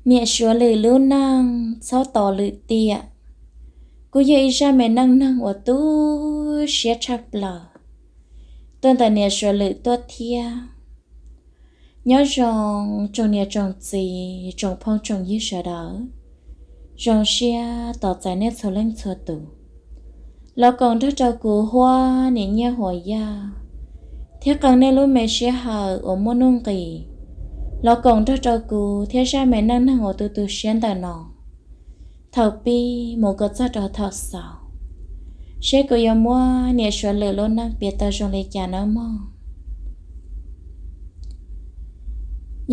Niam Suav Lwm lub neej txhob tos lwm tiam, kuj yog ib zaj me neej neeg uas tu siab tshaj plaws tuaj ntawm niam Suav Lwm tuaj thiab. Nyob zoo tsoom niam tsoom txiv tsoom phooj tsoom ywg sawv daws, zoo siab tos txais nej txhua leej txhua tus los koom nrog rau kuv Huab Niam Nyiaj Huas Yaj thiab qee nej lub me sij hawm uas muaj nuj nqis los koom nrog rau kuv thiab zaj me neej neeg uas tu tu siab ntawm no thaum pib mus kom txog rau thaum xaus, seb kuv yuav muab niam Suav Lwm lub neej piav tau zoo li cas nawb mog.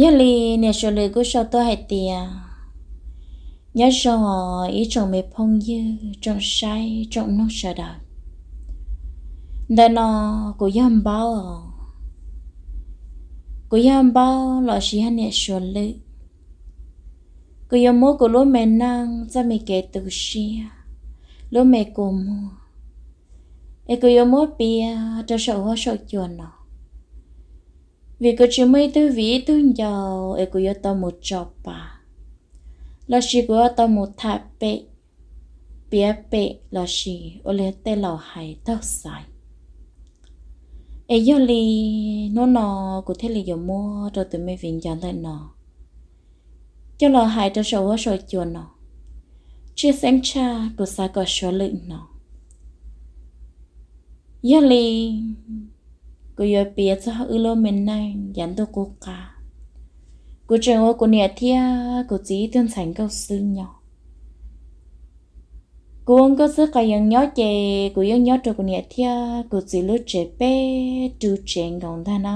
Yog li niam Suav Lwm kuj sau tuaj hais tias, nyob zoo ib tsoom me phooj ywg tsoom saib tsoom mloog sawv daws, ntawm no kuv yog Npaub, kuv yog Npaub lossis yog niam Suav Lwm. Kuv yuav muab kuv lub me neej txoj me kev tu siab, lub me kua muag, es kuv yuav muab piav rau saum huab saum cua no, vim kuv tsis muaj ib tug viv ib tug ncaus es kuv yuav tau mus tso pa lossis kuv yuav tau mus tham pem, piav pem lossis ua li tej laus hais taug xaiv. Es yog li hnub no kuv thiaj li yuav muab rau tus me viv ncaus ntawm no coj los hais rau saum huab saum cua no, tshwj xeeb tshaj kuv xav kom Suav Lwm hnov. Yog li kuv yuav piav txog wb lub me neej yav ntuj qub qab. Kuv tseem ua kuv niam thiab kuv txiv ib tug ntxhais nkauj xwb nyob. Kuv ua nkauj xwb qas yees nyob ces kuv yeej nyob rau kuv niam thiab kuv txiv lub tsev peb ru tsev nkaus ntag na.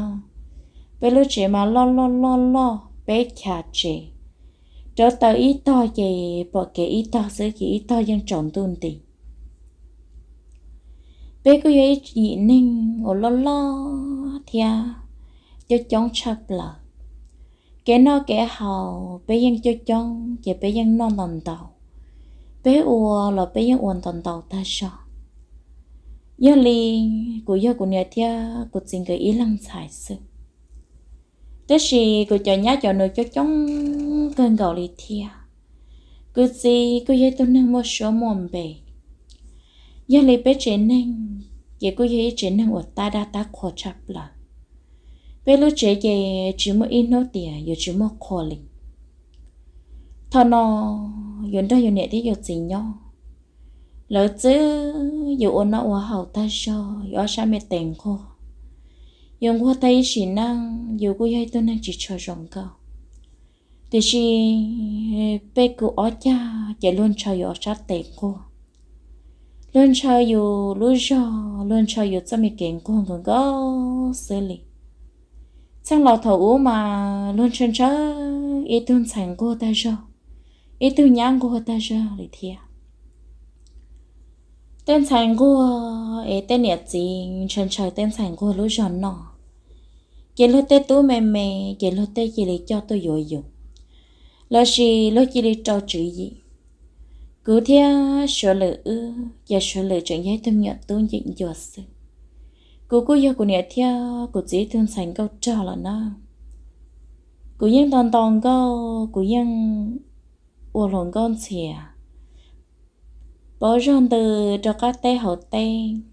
Peb lub tsev mas loj loj loj loj peb chav tsev, rauv taws ib tog ces pom kev ib tog xwb ces ib tog yeej tsaus ntuj nti. Peb kuj yog ib yim neeg uas loj loj thiab coob coob tshaj plaws. Kev noj kev haus peb yeej coob coob ces peb yeej noj ntau ntau, peb ua los peb yeej ua ntau ntau tag zog. Yog li kuv yog kuv niam thiab kuv txiv nkawd ib leeg ntxhais xwb, tab sis kuv cov nyab cov nus coob coob kawg nkaus li thiab. Kuv txiv kuj yog ib tug neeg muaj suab muaj npe. Yog li peb tsev neeg ces kuj yog ib tsev neeg uas tab dab tab qhua tshaj plaws. Peb lub tsev ces tsis muaj ib hnub tias yuav tsis muaj qhua li. Thaum no yus nrog yus niam thiab yus txiv nyob, lawv txwb yus ua noj ua haus tag zog, yus ob sab me tes nquag. Yus nquag tag ib sim neej, yus kuj yog ib tug neeg tsis tshua zoo nkauj, tiam sis peb kuv ob cag ces luag ntshaw yus ob sab tes nquag, luag ntshaw yus lub zog, luag ntshaw yus txoj me kev nquag nkaus nkaus xwb li. Txheej laus thaum ub mas luag ntshaw ntshaw ib tug ntxhais nquag tag zog, ib tug nyab nquag tag zog li thiab. Tej ntxhais nquag es tej niam txiv ntshaw ntshaw tej ntxhais nquag lub zog noj, ces luag tej tub me me ces luag tej cia li coj tuaj yuav yus, lossis luag cia li rau tswv yim. Kuv thiab Suav Lwm wb ces Suav Lwm tseem yog ib tug me nyuam tub nceem ncua xwb. Kuv kuj yog kuv niam thiab kuv txiv ib tug ntxhais nkauj rog lawm na. Kuv yeej ntau ntau nkauj, kuv yeej ua hluas nkauj ntxhias, pauv zog ntws rau qab teb hauv teb.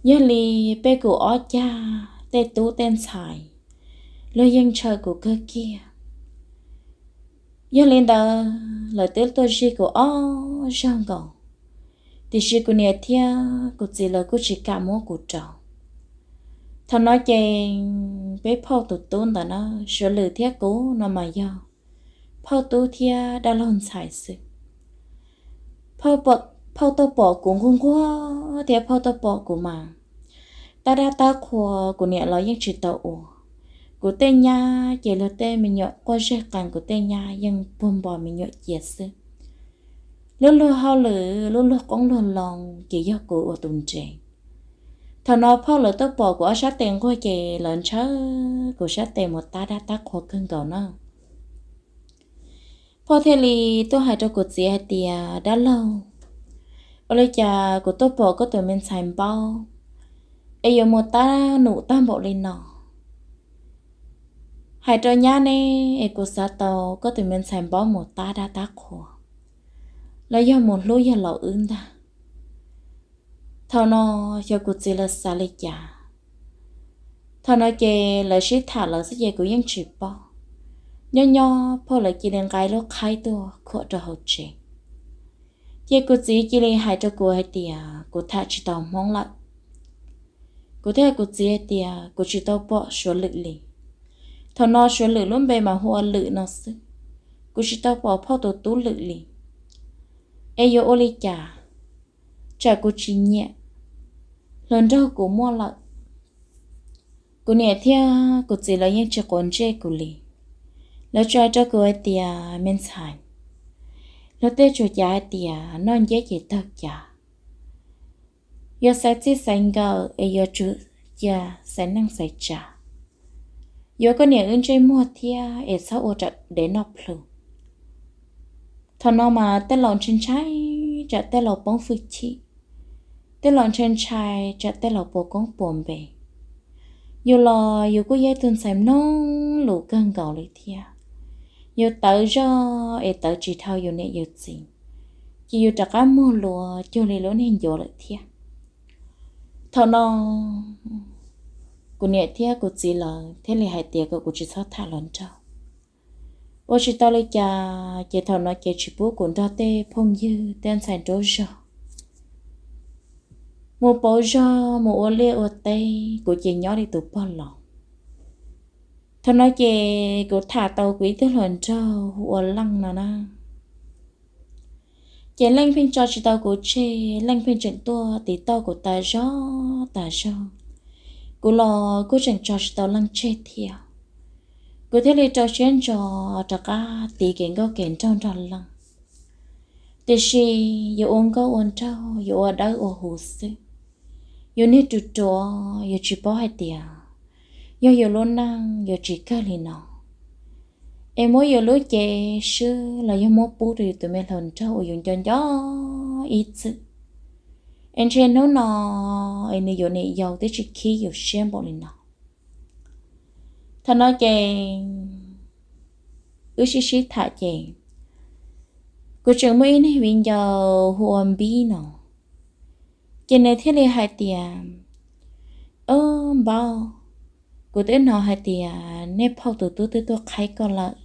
Yog li peb kuv ob cag tej tub tej ntxhais, luag yeej ntshaw kuv kawg kiag. Yog li ntawd lawv twb tuaj zij kuv ob zaug nkaus, tiam sis kuv niam thiab kuv txiv lawv kuj tsis kam muab kuv rau. Thaum no ces peb phauj tus tub ntawd na, Suav Lwm thiab kuv no mas yog phauj tub thiab dab laug ntxhais xwb. Phauj tuaj pom kuv nquag nquag thiab phauj tuaj pom kuv mas tab dab tab qhua, kuv niam los yeej tsis tau ua. Kuv tej nyab ces luag tej me nyuam quaj zeg qees, kuv tej nyab yeej puag npo me nyuam cia xwb. Lub luag hauj lwm, lub luag qoob luag loo ces yog kuv ua tus nres. Thaum no phauj lawv tuaj pom kuv ob sab tes nquag ces lawv ntshaw kuv sab tes mus tab dab tab qhua kawg nkaus na. Phauj thiaj li tuaj hais rau kuv txiv hais tias, dab laug, ua li cas kuv tuaj pom koj tus me ntxhais Npaub es yuav mus tab num tag npaum li no? Hais rau nyab ne, es kuv xav tau koj tus me ntxhais npaum mus tab dab tab qhua, los yog mus hlub yawg laus wb ntag. Thaum no xyov kuv txiv lawv xav li cas. Thaum no ces lawv sib tham lawv xwb ces kuv yeej tsis paub. Nyob nyob phauj lawv cia li nqa lub qhaib tuaj khuam rau hauv tsev. Ces kuv txiv cia li hais rau kuv hais tias kuv tham tsis tau Hmoob lawm. Kuv thiaj hais kuv txiv hais tias kuv tsis tau pom Suav Lwm li. Thaum no Suav Lwm lub npe mas hu ua Lwm no xwb. Kuv tsis tau pom phauj tus tub Lwm li. Es yuav ua li cas? Tsam kuv tsis nyiam hluas nraug kuv muaj lawm. Kuv niam thiab kuv txiv lawv yeej tsis quav ntsej kuv li. Lawv tsuas hais rau kuv hais tias me ntxhais, luag tej tsuas cav hais tias noj nceb ces tawg cav. Yuav xaiv txij xaiv nkawm es yuav tsum cia xaiv neej xaiv tsav. Yuav koj niam wb ntsej muag thiab es txhob ua raws dev noj plhws. Thaum no mas tej laus ntshai ntshai tsam tej laus poob hwj chim, tej laus ntshai ntshai tsam tej laus puas koob puas npe. Yus los yus kuj yog ib tug ntxhais mloog lus kawg nkaus li thiab. Yus tawv zog es tawv tsis dhau yus niam yus txiv, ces yus rov qab muag luas cuag li lub niag ncuav lawm thiab. Thaum no kuv niam thiab kuv txiv lawv thiaj li hais tias kom kuv tsis txhob tham hluas nraug. Ua tsis tau li cas ces thaum no ces tsis pub kuv nrog tej phooj ywg tej ntxhais nraug zog mus pauv zog mus ua liaj ua teb, kuv ces nyob li tus pog laus. Thaum no ces kuv tham tau kuv ib tug hluas nraug hu ua Leej no na. Ces Leej pheej tso tsis tau kuv tseg, Leej pheej tseem tuaj tiv tauj kuv tas zog tas zog. Kuv los kuj tseem tso tsis tau Leej tseg thiab. Kuv thiaj li rau siab ntso rov qab tiv kev nkauj kev nraug nrog Leej. Tiam sis yuav ua nkauj ua nraug, yuav ua dawb ua huv xwb. Yus niag ruam ruam, yus tsis paub hais tias yog yus lub neej yuav tsis kawg li no, es muab yus lub cev swb los yog muab pub rau yus tus me hluas nraug uas yus nco nco ib txwm, es ntshe hnub no es nws yuav niam yau twb tsis khib yus siab npaum li no. Thaum no ces wb sib sib tham ces kuv tseem muaj ib niag viv ncaus hu ua Npib no, ces nws thiaj li hais tias, Ob, Npauj, kuv twb hnov hais tias nej phauj tus tub twb tuaj qhaib koj lawm,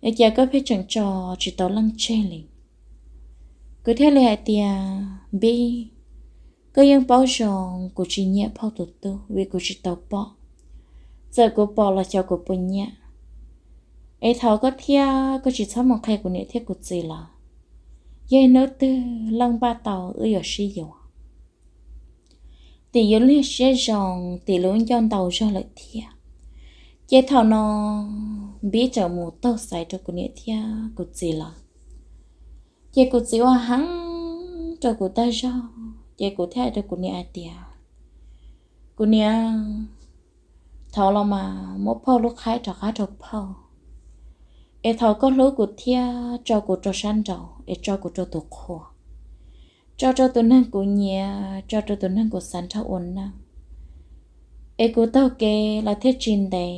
es cas koj pheej tseem tso tsis tau Leej tseg li? Kuv thiaj li hais tias, Npib, koj yeej paub zoo kuv tsis nyiam phauj tus tub vim kuv tsis tau pom. Txawm kuv pom los xyov kuv puas nyiam. Es thov koj thiab koj tsis txhob mus qhia kuv niam thiab kuv txiv lawv. Yog hnub twg Leej npaj tau wb yuav sib yuav. Tim yus lub siab zoo, tim lub ncauj ntau zog lawm thiab. Ces thaum no Npib tseem mus taug xaiv rau kuv niam thiab kuv txiv lawv. Ces kuv txiv ua heev rau kuv tag zog, ces kuv thiaj hais rau kuv niam hais tias, Kuv niam, thov los mas muab phauj lub qhaib rov qab rau phauj. Es thov koj hlub kuv thiab tso kuv rau sab nraud es tso kuv rau tus qhua, tso rau tus neeg kuv nyiam, tso rau tus neeg kuv xav nrog ua neej. Es kuv taug kev los thiaj tsis ntev,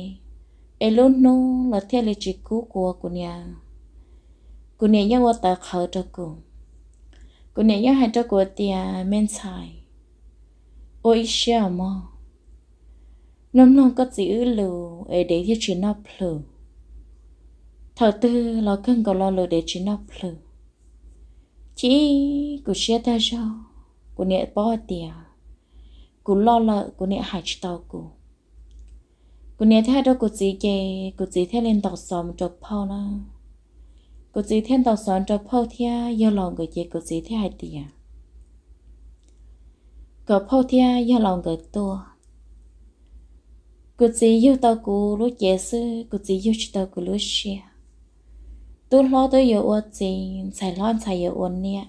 es lub hnub los thiaj li tsis kub kuv, kuv niam. Kuv niam yeej ua tawv qhawv rau kuv. Kuv niam yeej hais rau kuv tias, Me ntxhais, ua ib siab os mog. Mloog mloog koj txiv wb lus es dev thiaj tsis noj plhws. Thaum twg los kawg nkaus lo lus dev tsis noj plhws. Chim kuv siab tag zog, kuv niam paub hais tias kuv loj lawm, kuv niam hais tsis tau kuv. Kuv niam thiaj hais rau kuv txiv ces kuv txiv thiaj li ntaus xov mus rau phauj na. Kuv txiv thiaj ntaus xov rau phauj thiab yawg laus nkawd ces kuv txiv thiaj hais tias kom phauj thiab yawg laus nkawd tuaj. Kuv txiv yug tau kuv lub cev xwb, kuv txiv yug tsis tau kuv lub siab. Tub hlob twb yuav ua txiv, ntxhais hlob ntxhais yuav ua niam,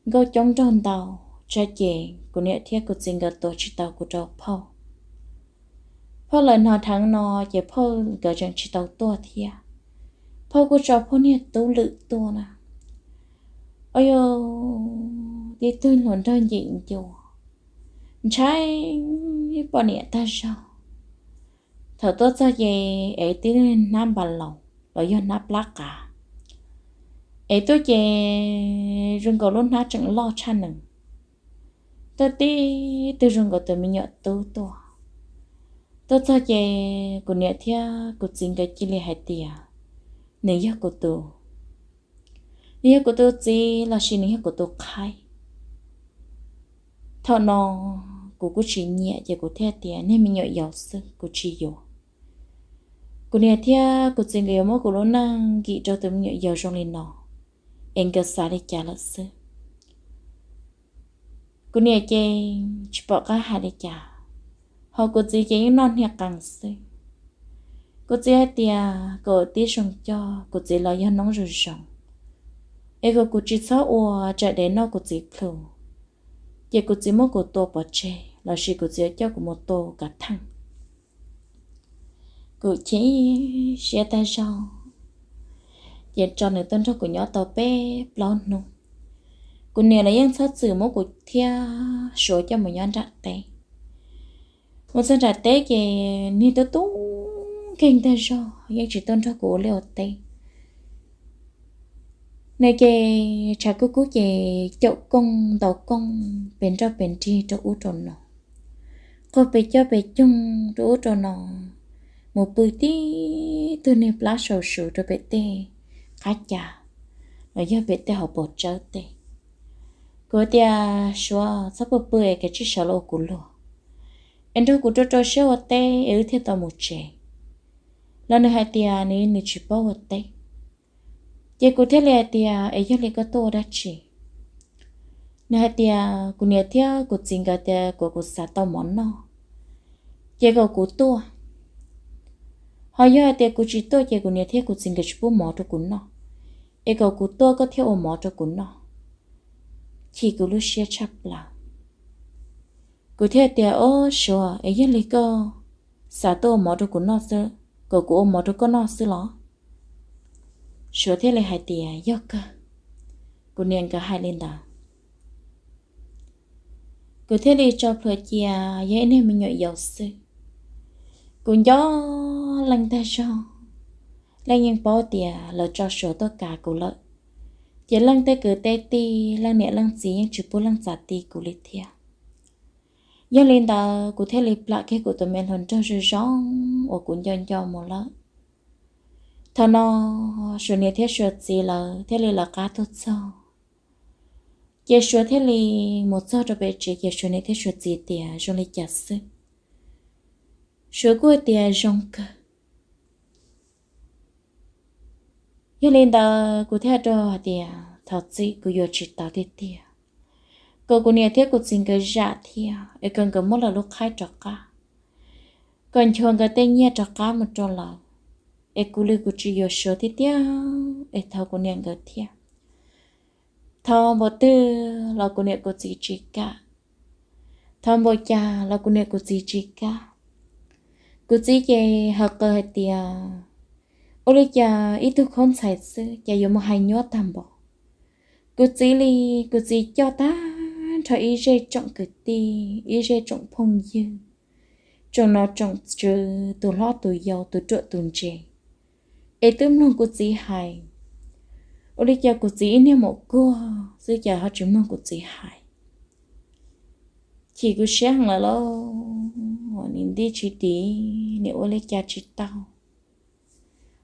nkauj coob nraug ntau, tsam ces kuv niam thiab kuv txiv nkawd tuav tsis tau kuv rau phauj. Phauj lawv hnov dheev no ces phauj nkawd tseem tsis tau tuaj thiab. Phauj kuj tso phauj niag tub Lwm tuaj na. Au yau, tib tug hluas nraug ncim ncua, ntshai poj niam tag zog. Thaum tuaj txog ces ev tib hnab npas laus los yog hnab plab qav, ev tuaj ces zoo nkaus lub hnab tseem loj tshaj nws. Tuaj tib tug zoo nkaus tus me nyuam tub tuaj. Tuaj txog ces kuv niam thiab kuv txiv nkawd cia li hais tias nws yog kuv tus, nws yog kuv tus txiv lossis nws yog kuv tus qhaib. Thaum no kuv kuj tsis nyiam ces kuv thiaj tias niag me nyuam yaus xwb kuv tsis yuav. Kuv niam thiab kuv txiv nkawd yuav muab kuv lub neej nkim rau tus me nyuam yaus zoo li no, es nkawd xav li cas lawm xwb. Kuv niam ces tsis pom qab hais li cas, ho kuv txiv ces yeej noj hnia qees xwb. Kuv txiv hais tias kom tib zoo coj, kuv txiv los yog noob zoo zoo, es kom kuv tsis txhob ua tsam dev noj kuv txiv plhu, ces kuv txiv muab kuv tua pov tseg lossis kuv txiv coj kuv mus tua kav theej. Kuv chim siab tag zog, ces tso nws tuaj nrog kuv nyob tau peb plaub hnub. Kuv niam los yeej txhob txwm muab kuv thiab Suav coj mus nyob nram teb. Mus txog nram teb ces niag tub tub nkeeg tag zog yeej tsis tuaj nrog kuv ua liaj ua teb. Nws ces tshav kub kub ces caum kooj ntaus kooj pes nroj pes nrig rau ub rau no, qaug pes coj pes coog rau ub rau no, mus pw tib tug niag plab sau su rau pem tej qab cas los yog pem tej hauv paus tsawb tej. Kuv tias Suav, txhob pw pw es kav tsij sawv los ua kuv luag, es nrog kuv rau rau siab ua teb es wb thiaj tau mus tsev. Los nws hais tias nws, nws tsis paub ua teb. Ces kuv thiaj li hais tias es yog li koj tuaj ua dab tsi? Nws hais tias kuv niam thiab kuv txiv nkawd tias kom kuv xav tau mov noj, ces kom kuv tuaj. Ho yog hais tias kuv tsis tuaj ces kuv niam thiab kuv txiv nkawd tsis pub mov rau kuv noj, es kom kuv tuaj koj thiaj ua mov rau kuv noj. Chim kuv lub siab tshaj plaws. Kuv thiaj tias, Ob Suav, es yog li koj xav tuaj ua mov rau kuv noj xwb, kom kuv ua mov rau koj noj xwb los? Suav thiaj li hais tias, Yog kawg. Kuv niam nkawd hais li ntawd, kuv thiaj li tso plhuav cia yog ib niag me nyuam yaus xwb. Kuv nco Leej tag zog, Leej yeej paub tias lawv tso Suav tuaj kav kuv lawm, ces Leej tej kwv tej tij, Leej niam Leej txiv yeej tsis pub Leej txav ti kuv li thiab. Yog li ntawd kuv thiaj li plam kiag kuv tus me hluas nraug zoo zoo uas kuv nco nco mus lawm. Thaum no Suav niam thiab Suav txiv lawv thiaj li lawv qab tuaj txog, ces Suav thiaj li mus txog rau pem tsev ces Suav niam thiab Suav txiv tias zoo li cas xwb. Suav kuj tias zoo kawg. Yog li ntawd kuv thiaj rau hais tias thov txim, kuv yuav tsis tau tiag tiag, kom kuv niam thiab kuv txiv nkawd zam thiab es kom nkawd muab lawv lub qhaib rov qab, kom nchuav nkawd tej nyiaj rov qab mus rau lawv, es kuv li kuv tsis yuav Suav tiag tiag, es thov kuv niam nkawd thiab. Thov npaum twg los kuv niam kuv txiv tsis kam, thov npaum cas los kuv niam kuv txiv tsis kam. Kuv txiv ces hais qw hais tias, Ua li cas ib tug khaub ntxhais xwb cas yuav mus hais nyuab tag npaum? Kuv txiv li, kuv txiv coj tag nrho ib zej tsoom kwv tij, ib zej tsoom phooj ywg, tsoom nom tsoom tswv, tus hlob tus yau, tus ruam tus ntse, es twb mloog kuv txiv hais. Ua li cas kuv txiv ib niag maum kuag xwb cas ho tsis mloog kuv txiv hais? Chim kuv siab heev lawm lauj, nim nti tsis dim, nim ua li cas tsis tau.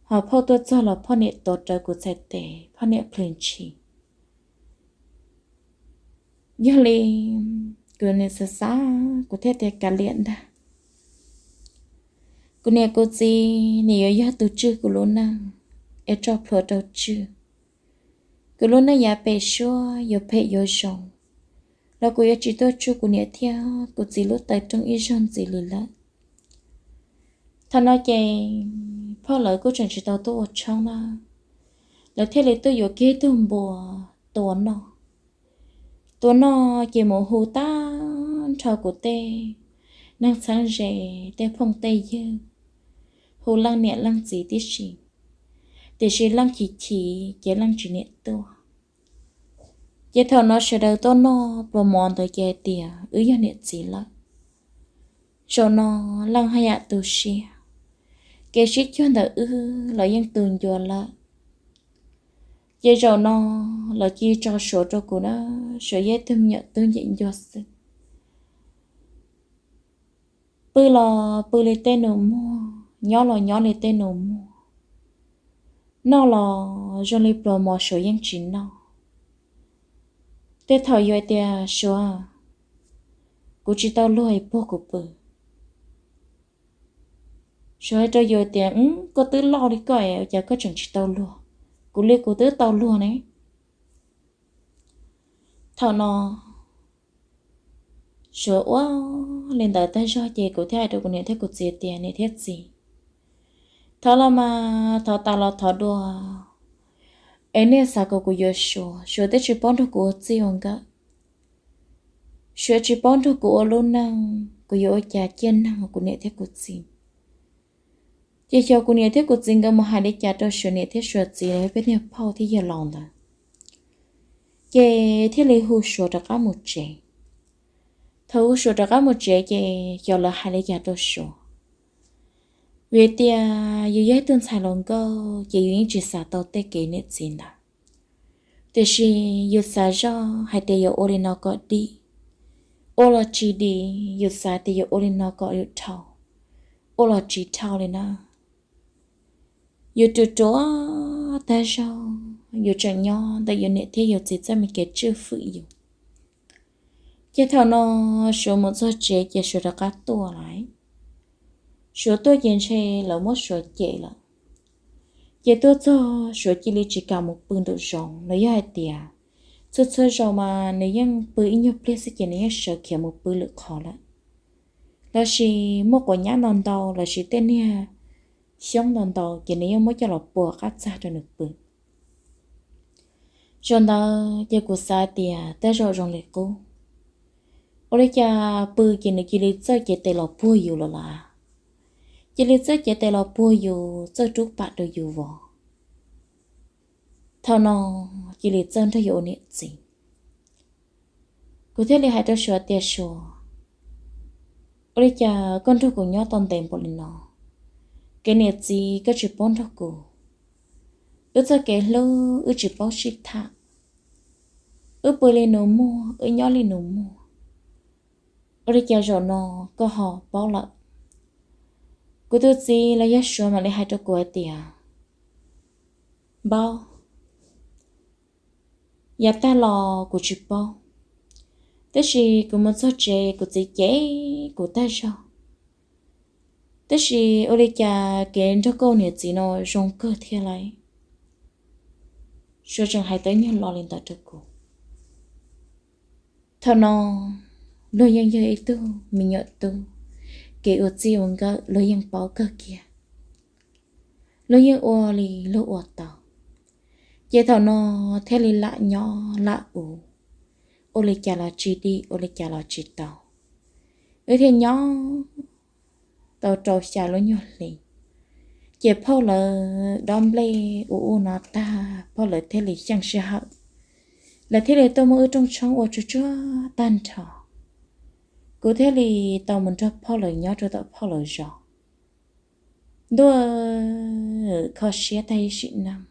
Ho phauj tuaj txog los poj niam tuav rawv kuv txhais tes, poj niam plhws ntshis. Yog li kuv nim xav xav, kuv thiaj tias kav liam ntag. Kuv niam kuv txiv nim yuav yog tus tswj kuv lub neej, es tso plhuav rau tswj. Kuv lub neej yav pem suab yuav phem yuav zoo los kuv yuav tsis tuaj tsuj kuv niam thiab kuv txiv lub taw rooj ib zaug ntxiv li lawm. Thaum no ces phauj lawv kuj tseem tsis tau tuaj ua tshoob na, lawv thiaj li tuaj yuav kiag tug npua tua noj. Tua noj ces mus hu tag nrho kuv tej neeg txheeb ze, tej phooj tej ywg, hu leej niam leej txiv tib si, tiam sis leej chim chim ces leej tsis niam tuaj. Ces thaum no sawv daws tuaj noj pluas mov ntawd ces hais tias wb yog niam txiv lawm. Zaum no leej haj yam tu siab, Kev sib cuag ntawm wb los yeej tu ncua lawm. Ces zaum no lawv cia tso Suav rau kuv na, Suav yog ib tug me nyuam tub ncem ncua xwb. Pw los pw li tej nus muag, nyob los nyob li tej nus muag, noj los zoo li pluas mos Suav yeej tsis noj. Tej thaum yus hais tias Suav, kuv tsis tau luag es puag kuv pw. Suav hais rau yus tias, koj twb loj li koj es ua cas koj tseem tsis tau luag? Kuv li kuv twb tau luag ne. Thaum no Suav ua li ntawd tag zog ces kuv thiaj hais rau kuv niam thiab kuv txiv tias, niam thiab txiv, thov los mas thov tas los thov dua, es nej xav kom kuv yuav Suav, Suav twb tsis paub nrog kuv ua txij ua nkawm, Suav tsis paub nrog kuv ua lub neej, kuv yuav ua cas ciaj neeg os kuv niam thiab kuv txiv. Ces xyov kuv niam thiab kuv txiv nkawd mus hais li cas rau Suav niam thiab Suav txiv los yog peb niag phauj thiab yawg laus ntawd, ces thiaj li hu Suav rov qab mus tsev. Thaum hu Suav rov qab mus tsev ces xyov lawv hais li cas rau Suav, vim tias yus yog ib tug ntxhais hluas nkauj ces yus yeej tsis xav tau tej kev niam txiv ntawd. Tiam sis yus xav zoj hais tias yuav ua li no kom dim, ua los tsis dim, yus xav tias yuav ua li no kom yus dhau, ua los tsis dhau li na. Yus ruam ruam tag zog, yus tseem nyob ntawm yus niam thiab yus txiv txoj me kev tswj fwm yus. Ces thaum no Suav mus txog tsev ces Suav rov qab tuaj lawm. Suav tuaj ces ntshe lawv muab Suav cem lawm. Ces tuaj txog Suav cia li tsis kam mus pw nraum zoov los yog hais tias txhua txhua zaus mas nws yeej pw ib nyuag pliag xwb ces nws yeej sawv khiav mus pw lwm qhov lawm. Lossis muaj quav nyab ntau ntau lossis tej niag xyoob ntau ntau ces nws yeej muab coj los pua qab txag rau nws pw. Zaum ntawd ces kuv xav tias tej zaum zoo li qub, ua li cas pw ces nws cia li txawj cev tes los puag yus lawm las, cia li txawj cev tes los puag yus, txawj rub pam rau yus vos. Thaum no cia li txawj nrog yus ua niam txiv. Kuv thiaj li hais rau Suav tias Suav, ua li cas koj nrog kuv nyob tau ntev npaum li no, kev niam txiv koj tsis paub nrog kuv, wb txoj kev hlub wb tsis paub sib tham, wb pw li nus muag wb nyob li nus muag, ua li cas zaum no koj ho paub lawm? Kuv tus txiv los yog Suav mam li hais rau kuv hais tias, Npaub, yav tag los kuv tsis paub, tab sis kuv mus txog tsev kuv txiv cem kuv tag zog. Tab sis ua li cas kev nrog koj niam txiv no zoo kawg thiab lauj. Suav tseem hais tau nyuag lo li ntawd rau kuv. Thaum no luag yeej yog ib tug me nyuam tub, kev ua txij ua nkawm luag yeej paub kawg kiag, luag yeej ua li luag ua tau. Ces thaum no thiaj li lam nyob lam ua, ua li cas los tsis dim ua li cas los tsis tau. Wb thiaj nyob tau rau xya lub nyuag hli, ces phauj lawv dob nplej ua ua no tag phauj lawv thiaj li xyeej sij hawm, lawv thiaj li tuaj muab wb rooj tshoob ua tsuag tsuag tag nrho. Kuv thiaj li tau mus nrog phauj lawv nyob rau tom phauj lawv zos. Ntuj, kho siab tag ib sim neej.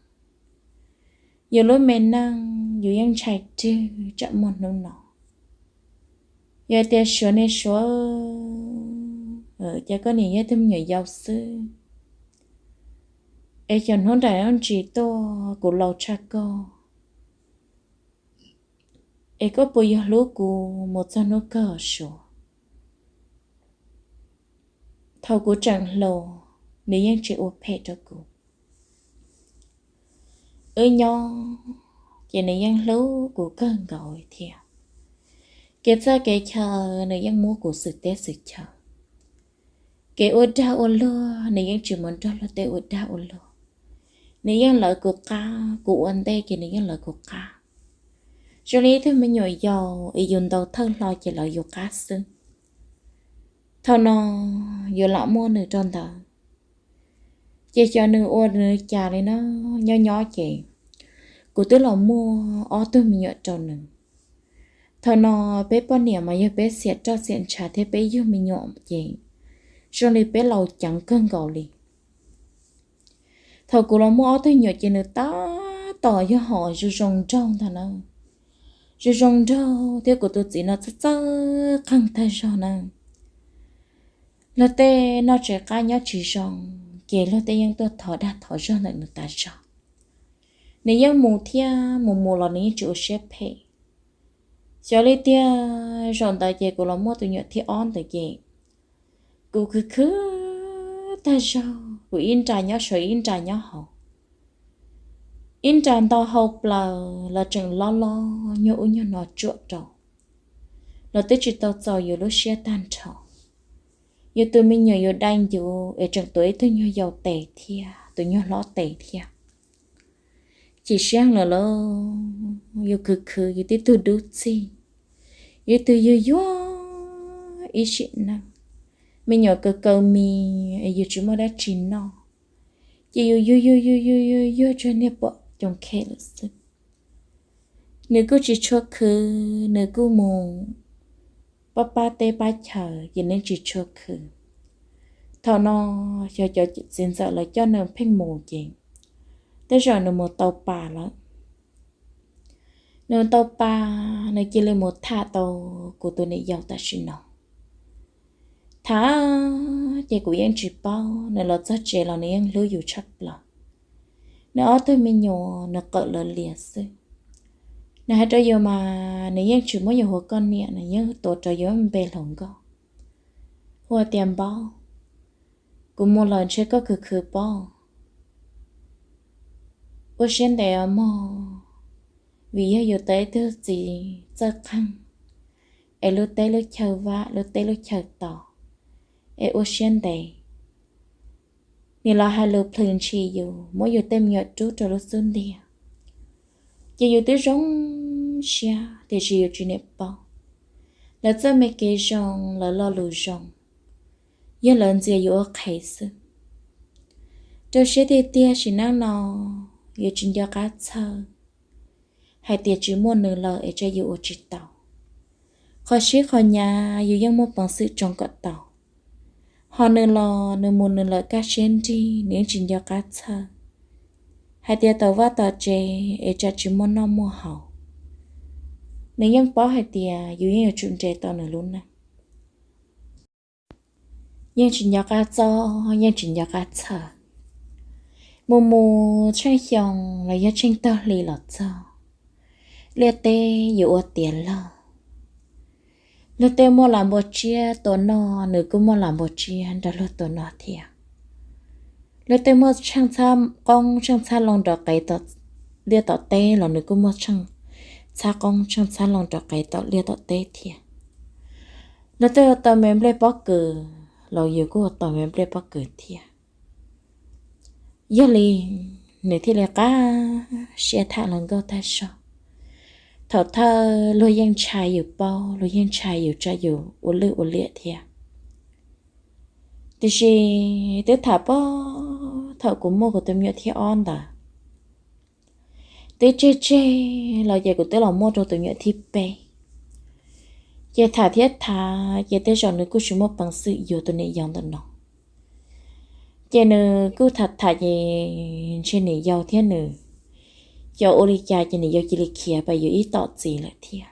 Yus lub me neej yus yeej ntshai rwg tsam muaj hnub no. Yog tias Suav ne Suav, cas koj niam yog tug me nyuam yaus xwb, es xyov hnub nram ntsis tuaj kuv laus tshaj koj, es koj puas yuav hlub kuv mus txog hnub kawg Suav? Thaum kuv tseem hluas, nws yeej tsis ua phem rau kuv. Wb nyob ces nws yeej hlub kuv kawg nkaus thiab. Kev txawj kev chaw nws yeej muab kuv xwm teb xwm chaw. Kev ua dag ua luag nws yeej tsis mus nrog luag tej ua dag ua luag. Nws yeej lawv kuv qab, kuv ua ntej ces nws yeej lawv kuv qab. Zoo li ib tug me nyuam yaus es yus ntaus thawj hlo ces lawv yus qab xwb. Thaum no yuav lam muaj nws rau ntawd, ces xyov nws ua nws cas li na. Nyob nyob ces kuv twb los muaj ob tug me nyuam rau nws. Thaum no peb poj niam mas yog peb xiam roj xiam ntshav thiab peb yug me nyuam ces zoo li peb laus ceev kawg nkaus li. Thaum kuv los muaj ob tug me nyuam ces nws tab tom yog hom zoo zoo nraug ntag na, zoo zoo nraug thiab kuv tus txiv no txawj txawj qeej tag zog na. Luag tej noj tsis qab nyob tsis zoo, ces luag tej yeej tuaj thov dag thov zog ntawm nws tas zog. Nws yeej mus thiab mus mus los nws yeej tsis ua siab phem. Xyov li tiag, zaum ntawd ces kuv los muaj tus nyuam thib ob ntawd ces kuv khwv khwv tag zog, kuv ib nra nyob saud ib nra nyob hauv, ib nra nto hau plaws los tseem lob lob nyuag ub nyuag no tsuam rau, los twb tsis tau txaus yus lub siab tag nrho. Yus tus me nyuam yus dai ncuv es tseem tuav ib tug nyuag yau tes thiab tus nyuag hlob tes thiab. Chim siab lawm lauj, yus khwv khwv yus tib tug dub txig, yus tug yuag yuag ib sim neej, me nyuam kaw kaw mis es yus tsis muaj dab tsi noj, ces yus yuag yuag yuag yuag yuag yuag tsuag niag pom coo khe lawm xwb. Nws kuj tsis tshua khwv, nws kuj mus pab pab teb pab chaw ces nws tsis tshua khwv. Thaum no xyov cov txiv ntxawm lawv coj nws pheej mus ces tej zaum nws mus tau pas lawm. Nws tau pas, nws cia li mus tham tau kuv tus niam yau tam sim no. Tham ces kuv yeej tsis paub, nws los txog tsev los nws yeej hlub yus tshaj plaws. Nws ob tug me nyuam nws qawm lawv lias xwb. Nws hais rau yus mas nws yeej tsis muab yus hu koj niam, nws yeej tuav rau yus npe hluas nkauj, hu tias Npaub, kuv mus lawm ntshe koj khwv khwv pob. Ua siab ntev os mog, vim yog yus tau ib tug txiv txawj qeej, es lub teb lub chaw vam lub teb lub chaw tos, es ua siab ntev. Nws los hais lus plhws ntshis yus, muab yus tej me nyuam rub rau lub xub ntiag, ces yus twb zoo siab tiam sis yus tsis niam paub. Lawv txoj me kev zoo, lawv lo lus zoo, yog lawv ntxias yus ua qhev xwb. Rau siab tiag tiag sim neej no yus tsis nco qab txhawj hais tias tsis muaj nws lawm es tsam yus ua tsis tau. Qhov sib qhov hnyav yus yeej muaj peev xwm tsoo kom tau. Ho nws los nws mus nws lawm kaj siab nrig, nws yeej tsis nco qab txhawj hais tias tom vaj tom tsev es tsam tsis muaj noj muaj haus. Nws yeej paub hais tias yus yeej yuav tsum nres tau nws lub neej. Yeej tsis nco qab txob, yeej tsis nco qab txhawj. Mus mus tsheej xyoo los yog tsheej tag hli los txog, liaj teb yuav ua tiav lawm. Luag tej muaj lam npua tsiab tua noj, nws kuj muaj lam npua tsiab nrog luag tua noj thiab. Luag tej muaj tsheej txhab qoob tsheej txhab loo rov qev tom liaj tom teb los nws kuj muaj tsheej txhab qoob tsheej txhab loo rov qev tom liaj tom teb thiab. Luag tej tau me nplej pob kws los yus kuj tau me nplej pob kws thiab. Yog li nws thiaj li qab siab tham hluas nkauj tag zog. Thaum thawj luag yeej ntshai yus paub, luag yeej ntshai yus tsam yus ua lwj ua liam thiab. Tiam sis twb tham pab thaum kuv muaj kuv tus me nyuam thib ob ntawd, twb tseg tseg los ces kuv twb los muaj rau tus me nyuam thib peb. Ces tham thiab tham ces tej zaum nws kuj tsis muaj peev xwm yuav tus niam yau ntawm no. Ces nws kuj tham tham ces ntshe niam yau thiab nws xyov ua li cas ces niam yau cia li khiav pab yus ib tom txiv lawm thiab.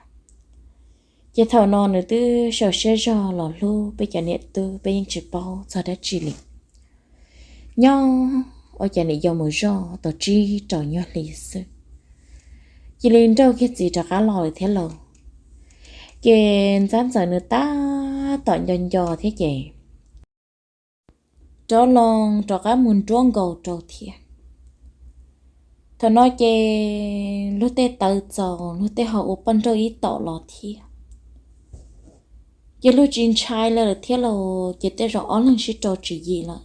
Ces thaum no nws twb sau siab zog los hlub peb cov niam tub, peb yeej tsis paub txog dab tsi li. Nyob ua cas niam yau mus zoj tau tsib rau nyuag hli xwb, cia li nrauj kiag txiv rov qab los lawm thiab lauj. Ces ntxab ntxawm nws tab tom nco nco thiab ces rov loo rov qab mus nruab nkaus rau thiab. Thaum no ces luag tej tawv txaus, luag tej ho ua poj nrauj ib tom los thiab. Ces luag tsis ntshai lawm thiab lauj, ces tej zaum ob leeg sib rau tswv yim lawm.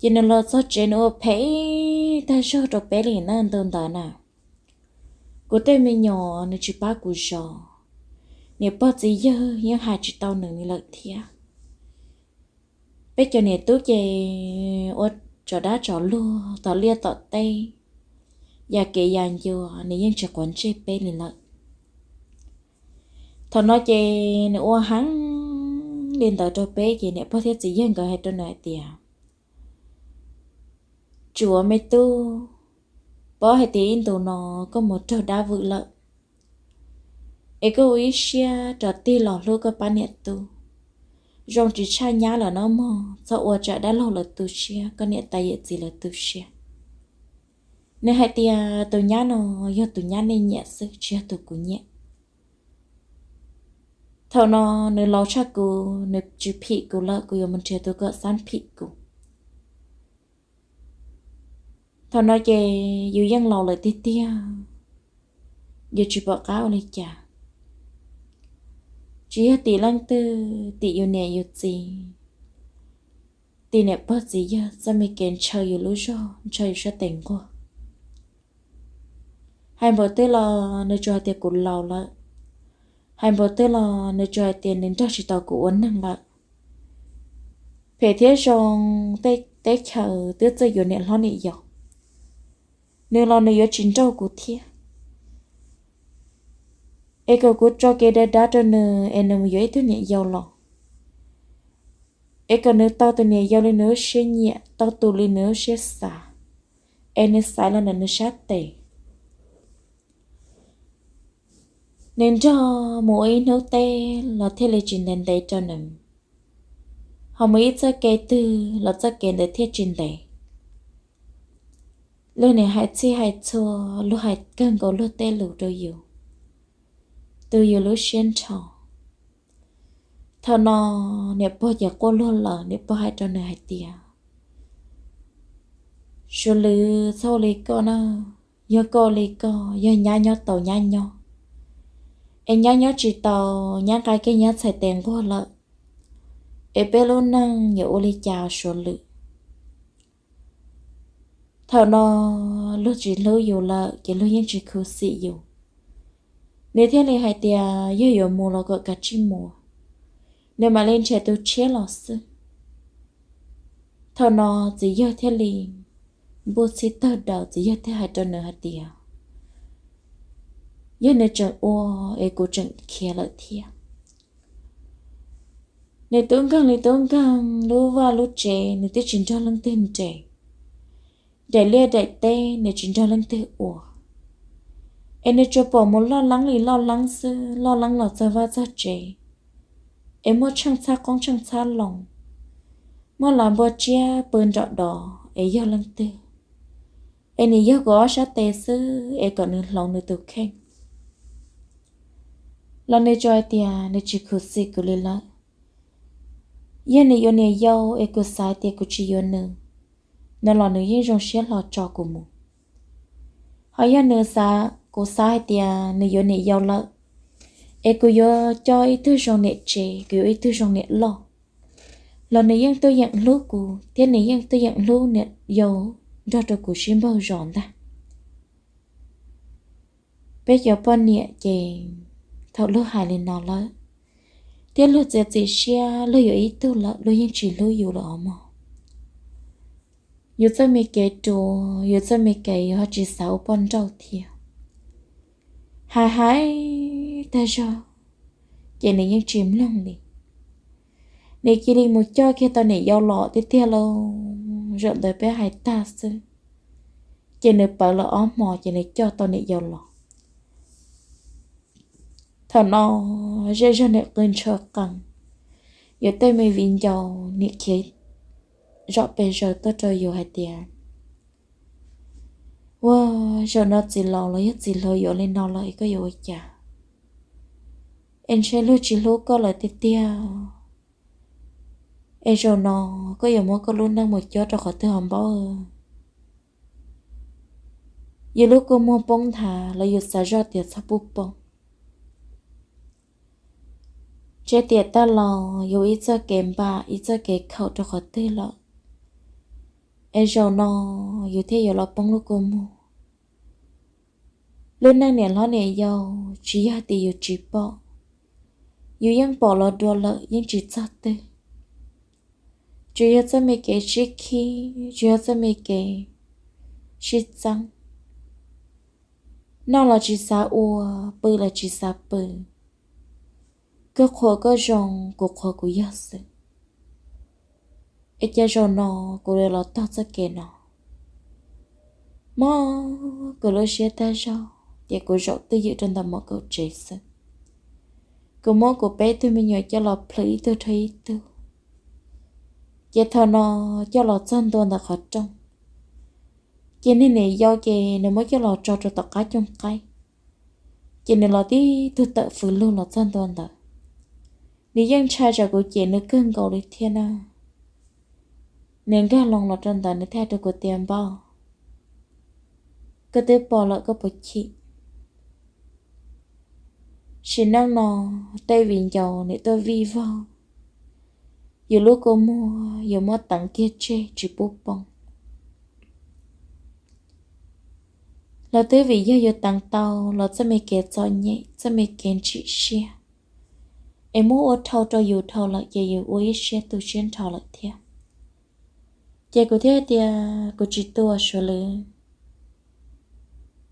Ces nws los txog tsev nws ua phem tag zog rau peb li na ntawd ntawd na. Kuv tej me nyuam nws tsis pab kuv zov, niam pog txiv yawg yeej hais tsis tau nws li lawm thiab. Peb cov niam tub ces ua tso dab tso luag tom liaj tom teb, ya kev ya ncua nws yeej tsis quav ntsej peb li lawm. Thaum no ces nws ua heev li ntawd rau peb ces niam pog thiab txiv yawg nkawd hais rau nws hais tias, Tsuav me tub, paub hais tias ib ntus no koj mus raug dab vwm lawm, es koj ua ib siab rov tig los hlub koj pab niam tub, zoo tsis tshaj nyab lawm no mog, txhob ua tsam dab laug lawv tu siab, koj niam tais yawm txiv lawv tu siab. Nws hais tias tus nyab no yog tus nyab nej nyiam xwb, tsis yog tus kuv nyiam. Thaum no nws laus tshaj kuv, nws tsis phim kuv lawm, kuv yuav mus nrhiav tus kom xab phim kuv. Thaum no ces yus yeej laus lawm tiag tiag, yus tsis pom qab ua li cas. Tsis yog tim leej twg, tim yus niam yus txiv, tim niam pog txiv yawg txoj me kev ntshaw yus lub zog, ntshaw yus sab tes nquag. Hais npaum twg los nws tsuas hais tias kuv laus lawm, hais npaum twg los nws tsuas hais tias nws nrog tsis tau kuv ua neeg lawm. Phem thiab zoo, tej teb chaws twb txawj yuav niam hlob niam yau, nws los nws yuav tsis nrauj kuv thiab. Es kom kuv tso kev dav dav rau nws es nws mus yuav ib tug niam yau los, es kom nws tau tus niam yau li nws lub siab nyiam, tau tus li nws lub siab xav, es nws xaiv los ntawm nws sab tes. Nws nrog mus ua ib hnub teb los thiaj li tsis ntev ntev rau nws, ho mus ib txoj kev twg los txoj kev ntawd thiaj tsis ntev. Luag niam hais txhij hais txhua, luag hais kawg nkaus luag tej lus rau yus, tu yus lub siab nrho. Thaum no niam pog ces quaj luag lawm, niam pog hais rau nws hais tias, Suav Lwm, txhob ua li koj na, yog koj ua li koj, yog nyab nyob tau nyab nyob, es nyab nyob tsis tau, nyab nqa kiag nyab txhais tes nquag lawm, es peb lub neej yuav ua li cas Suav Lwm? Thaum no luag tsis hlub yus lawm ces luag yeej tsis khuv xim yus. Nws thiaj li hais tias yog yuav mus los kom kav tsij mus, nws mam li nrhiav tus tshiab los xwb. Thaum no txiv yawg thiaj li npuj txhij tawg daws, txiv yawg thiaj hais rau nws hais tias yog nws tseem ua es kuv tseem khiav lawm thiab. Nws tub nkeeg li tub nkeeg, lub vaj lub tsev nws twb tsis nrog leej twg nres, daim liaj daim teb nws tsis nrog leej twg ua, es nws tsuas pom mus loj leeb li loj leeb xwb, loj leeb los txog vaj txog tsev, es muaj tsheej txhab qoob tsheej txhab loo, muaj lav npua tsiab pw nrom dov es yog leej twg, es nws yog kuv ob sab tes xwb es kom nws hloov nws tus kheej. Los nws tsuas hais tias nws tsis khuv xim kuv li lawm. Yog nws yuav niam yau es kuv xav tias kuv tsis yuav nws, no los nws yeej zoo siab hlo tso kuv mus. Ho yog nws xav, kuv xav hais tias nws yuav niam yau lawm, es kuv yuav coj ib tug zoo niam tsev, kuv yuav ib tug zoo niam loj, los nws yeej tuaj yeem hlub kuv thiab nws yeej tuaj yeem hlub niam yau nrog rau kuv sib npaug zos ntag. Peb cov poj niam ces thaum luag hais li no lawm, thiab luag txiav txim siab luag yuav ib tug lawm luag yeej tsis hlub yus lawm os mog. Yus txoj me kev ruam, yus txoj me kev yus ho tsis xav ua poj nrauj thiab. Hais hais tag zog ces nws yeej tsis mloog li. Nws cia li mus coj kiag tau niam yau los tiag tiag lauj. Zaum ntawd peb hais tag xwb, ces nws pawv los ob hmo ces nws coj tau niam yau los. Thaum no zej zog niam qw ntshaw qees, yus tej me viv ncaus niam khiav zom pes zaws tuaj rau yus hais tias, Ua, zaum no txiv laus los yog txiv hluas yuav li no los es koj yuav ua cas? Es ntshe luag tsis hlub koj lawm tiag tiag. Es zaum no koj yuav muab koj lub neej mus cob rau qhov twg ho npaub? Yus lub kua muag poob nthav los yus xav zoj tias txhob pub poob. Ntshe tiam tag los yus ib txoj kev npam ib txoj kev khaum rau qhov twg lawm, es zaum no yus thiaj yuav los poob lub kua muag. Lub neej niam hlob niam yau tsis yog tias yus tsis pom, yus yeej pom los dua lawm yeej tsis txog twg. Tsuas yog txoj me kev sib khib, tsuas yog txoj me kev sib txeeb. Noj los tsis xav ua, pw los tsis xav pw. Koj qhuas koj zoo, kuv qhuas kuv yog xwb. Es cas zaum no kuv yuav los taug txoj kev no? Mob kuv lub siab tag zog ces kuv zaum twj ywm rau ntawm mom kaum tsev xwb. Kuv muab kuv peb tug me nyuam coj los plhws ib tug rau ib tug, ces thaum no coj los txog ntua ntawm qhov rooj, ces niag niam yau ces nws muab coj los tso rau tom qab cooj qaib, ces nws los tib tug tawm fws lug los txog ntua ntawd. Nws yeej ntshai tsam kuv cem nws kawg nkaus li thiab na. Nws nkag loo los rau ntawd nws thiaj hais rau kuv tias, Npauj, koj twb pom lawm koj puas chim? Sim neej no tej viv ncaus nws tuaj vij vog, yus lub kua muag yuav muab teev kiag tseg tsis pub poob. Los twb vim yog yus teev tau los txoj me kev txom nyem, txoj me kev ntsim siab, es muab ua dhau rau yus dhau lawm ces yus ua ib siab tu siab nrho lawm thiab. Ces kuv thiaj tias, Kuv tsis tua Suav lwm,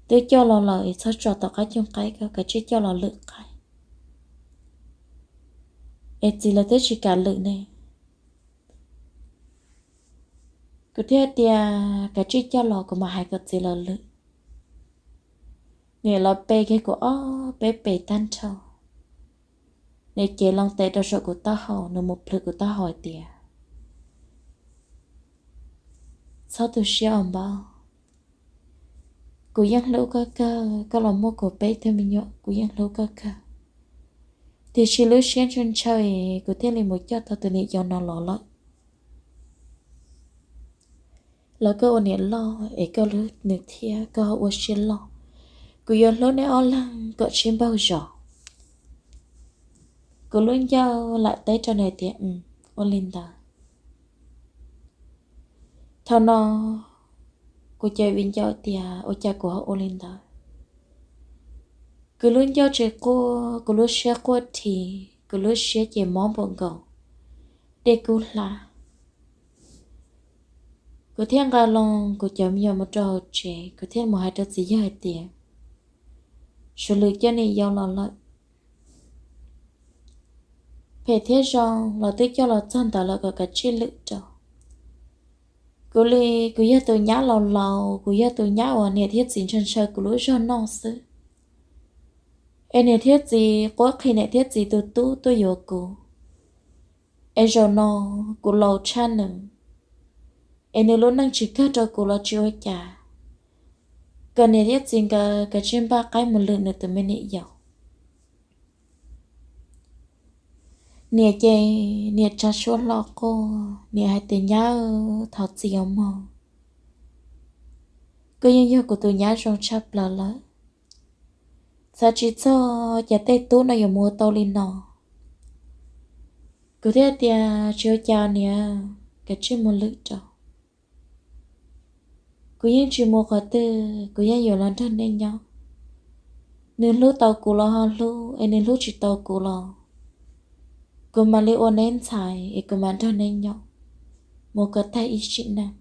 twb coj los lawm es txhob tso tom qab cooj qaib, koj kav tsij coj los lwm qaib, es txiv lawv twb tsis kam lwm ne. Kuv thiaj tias, Kav tsij coj los kuv mam hais kom txiv lawv lwm. Nws los pe kiag kuv ob peb pes tag nrho, nws cev loo tes rau saum kuv taub hau, nws mus plhws kuv taub hau hais tias, Txhob tu siab os Npauj, kuv yeej hlub koj kawg, koj los muaj kuv peb tug me nyuam kuv yeej hlub koj kawg. Tiam sis lub siab ntshaw ntshaw es kuv thiaj li mus coj tau tus niam yau no los lawm. Los koj ua niam loj es koj hlub nws thiab koj ho ua siab loj. Kuv yuav hlub nej ob leeg kom sib npaug zos. Kuv lub ncauj lam teb rau nws tias, Ua li ntawd. Thaum no kuv cov viv ncaus tias, Ua cas kuv ho ua li ntawd? Kuv lub ncauj tsis quaj, kuv lub siab quaj dhi, kuv lub siab ces mob npaum nkaus dej kub hlab. Kuv thiaj nqa loo kuv cov me nyuam mus rau hauv tsev, kuv thiaj mus hais rau txiv yawg hais tias, Suav lwm coj niam yau los lawm. Phem thiab zoo los twb coj los txog ntawd lawm, kom kav tsij lwm rau. Kuv li, kuv yog tus nyab laus laus, kuv yog tus nyab uas niam thiab txiv ntshaw ntshaw kuv lub zog noj xwb, es niam thiab txiv quab qhia niam thiab txiv tus tub tuaj yuav kuv. Es zaum no kuv laus tshaj nws, es nws lub neej tsis kawg rau kuv los tsis ua cas, kom niam thiab txiv nkawd kav tsij npaj qaib mus lwm nws tus me niam yau. Niam ces niam tsa suab hlo quaj, niam hais tias, Nyab, thov txim os mog, koj yeej yog kuv tus nyab zoo tshaj plaws lawm. Xav tsis txog cas tej tub no yuav mus ua tau li no. Kuv thiaj tias, Tsis ua cas niam, kav tsij mus lwm rau. Kuv yeej tsis mus qhov twg, kuv yeej yuav los nrog nej nyob. Nws hlub tau kuv los ho hlub, es nws hlub tsis tau kuv los kuv mam li ua neb ntxhais es kuv mam nrog neb nyob mus kom tag ib sim neej.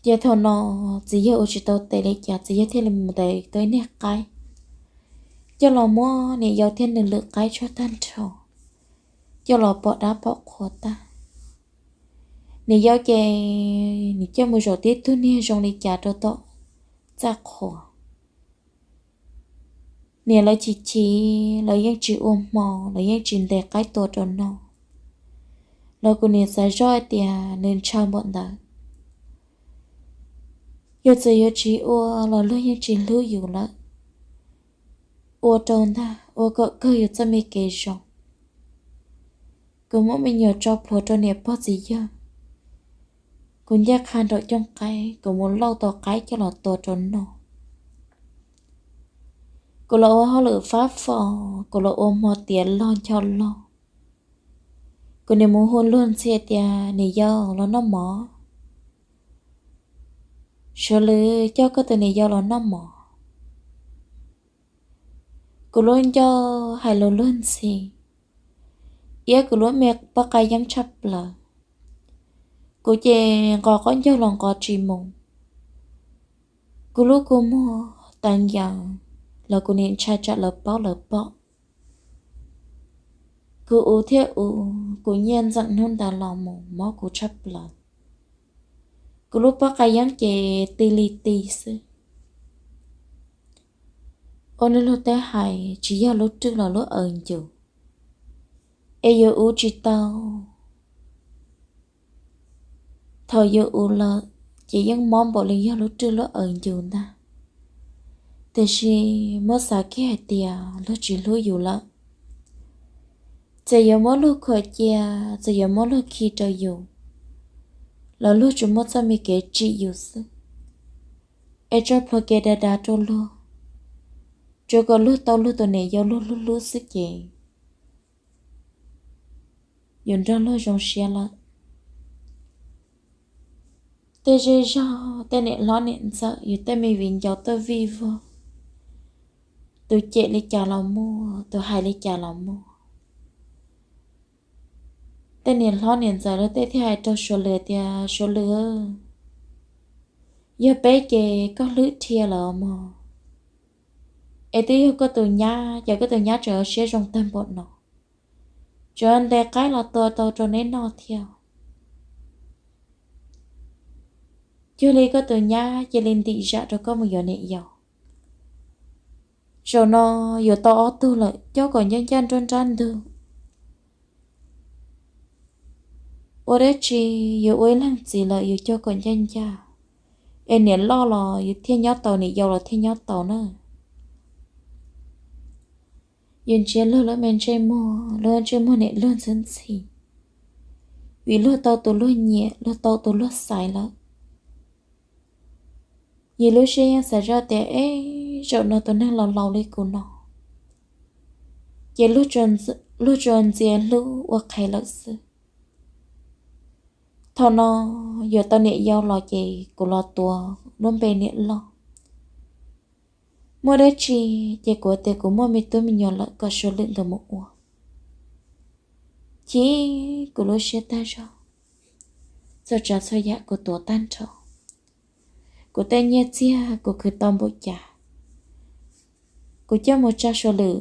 Ces thaum no txiv yawg ua tsis tau tes li cas, txiv yawg thiaj li mus ntes tau ib niag qaib coj los muab niam yau thiab nws lwm qaib tshuaj tag nrho, coj los pom dab pom qhua tag. Niam yau ces nws coj mus zaum tib tug niag zoo li cas rau tom txaj qhua. Niam lawv chim chim, lawv yeej tsis ua hmo, lawv yeej tsis ntes qaib tua rau noj. Los kuv niam xav zoj hais tias nws ntshaw npaum ntawd, yog txawm yuav tsis ua los luag yeej tsis hlub yus lawm. Ua rau ntag, ua kom kawg yus txoj me kev zoo. Kuv muab me nyuam tso plhuav rau niam pog txiv yawg. Kuv ncaj qha nraum cooj qaib, kuv mus lauj tau qaib coj los tua rau noj. Kuv los ua hauj lwm fab fo, kuv los ua hmo tiav log ncho log. Kuv niam mus hu luag ntxhi tias, Niam yau, los noj mov. Suav lwm coj koj tus niam yau los noj mov. Kuv lub ncauj hais lus luag ntxhi, iab kuv lub me poj qa yeeb tshaj plaws. Kuv ces nqos qaub ncaug los nqos tsis mus. Kuv lub kua muag teev yees los kuv nim ntshai tsam lawv paub lawv pom. Kuv ua thiab ua, kuv nyiaj ntxeem hnub ntawd los mus mob kuv tshaj plaws. Kuv lub pob qa yeeb ces ti li ti xwb. Ua neej luag tej hais tsis yog lub rwj los lub aws ncus, es yus ua tsis tau. Thaum yus ua lawm ces yeej mob npaum li yog lub rwj lub aws ncus ntag. Tiam sis muab xav kiag hais tias luag tsis hlub yus lawm, txawm yuav muab luag khuam cia, txawm yuav muab luag khi rau yus, los luag tsuas muaj txoj me kev tsim yus xwb, es tso plhuav kev dav dav rau luag, tsuav kom luag tau luag tus niam yau luag hlub hlub xwb ces yus nrog luag zoo siab lawm. Tej zej zog tej niam hlob niam ntxawm yus tej me viv ncaus tuaj vij vog, tus cem li cas los muaj, tus hais li cas los muaj. Tej niam hlob niam ntxawm lawv tej thiaj hais rau Suav Lwm tias, Suav Lwm, yog peb ces koj hlwb dhia lawm mog. Es twb yog koj tus nyab, ces koj tus nyab tseem ua siab zoo tag npaum no, tseem ntes qaib los tua tau rau neb noj thiab. Cuag li koj tus nyab cia li ntim zam rau koj mus yuav niam yau. Zaum no yuav tau ob tug lawm, coj kom ncaj ncaj nruab nrab ntug. Ua dab tsi, yuav ua ib leeg txiv lawm yuav cog kom ncaj ncaj, es niam loj los yus thiaj nyob tau, niam yau los thiaj nyob tau na. Yus ntsia luag lub me ntsej muag, luag ntsej muag nim luag ntxhi ntxhi, vim luag tau tus luag nyiam, luag tau tus luag xaiv lawm. Yus lub siab yeej xav zoj tias, eb, zaum no tus neeg laus laus li kuv no, ces luag tsuas ntxias hlub ua qhev lawm xwb. Thaum no yuav tau niam yau los ces kuv los tuav lub npe niam loj. Muaj dab tsi ces kuv tias kuv muaj me tub me nyuam lawm, kom Suav Lwm nkawd mus ua. Chim kuv lub siab tag zog, txhua tsav txhua yam kuv tuav tag nrho. Kuv tej nyiaj txiag kuv khwv tau npaum cas, kuv coj mus tsa Suav Lwm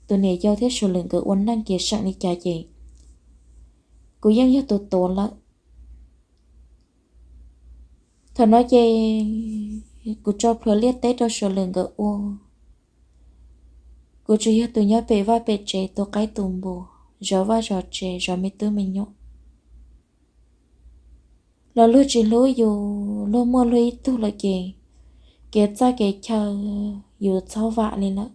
tus niam yau thiab Suav Lwm nkawd ua neej kev seem li cas ces kuv yeej yog tus tuav lawm. Thaum no ces kuv tso plhuav liaj teb rau Suav Lwm nkawd ua. Kuv tsuas yog tus nyob pem vaj pem tsev tu qaib tu npua, zov vaj zov tsev, zov me tub me nyuam. Los luag tsis hlub yus, luag muaj luag ib tug lawm ces kev txawj kev chaw yus txhob vam li lawm,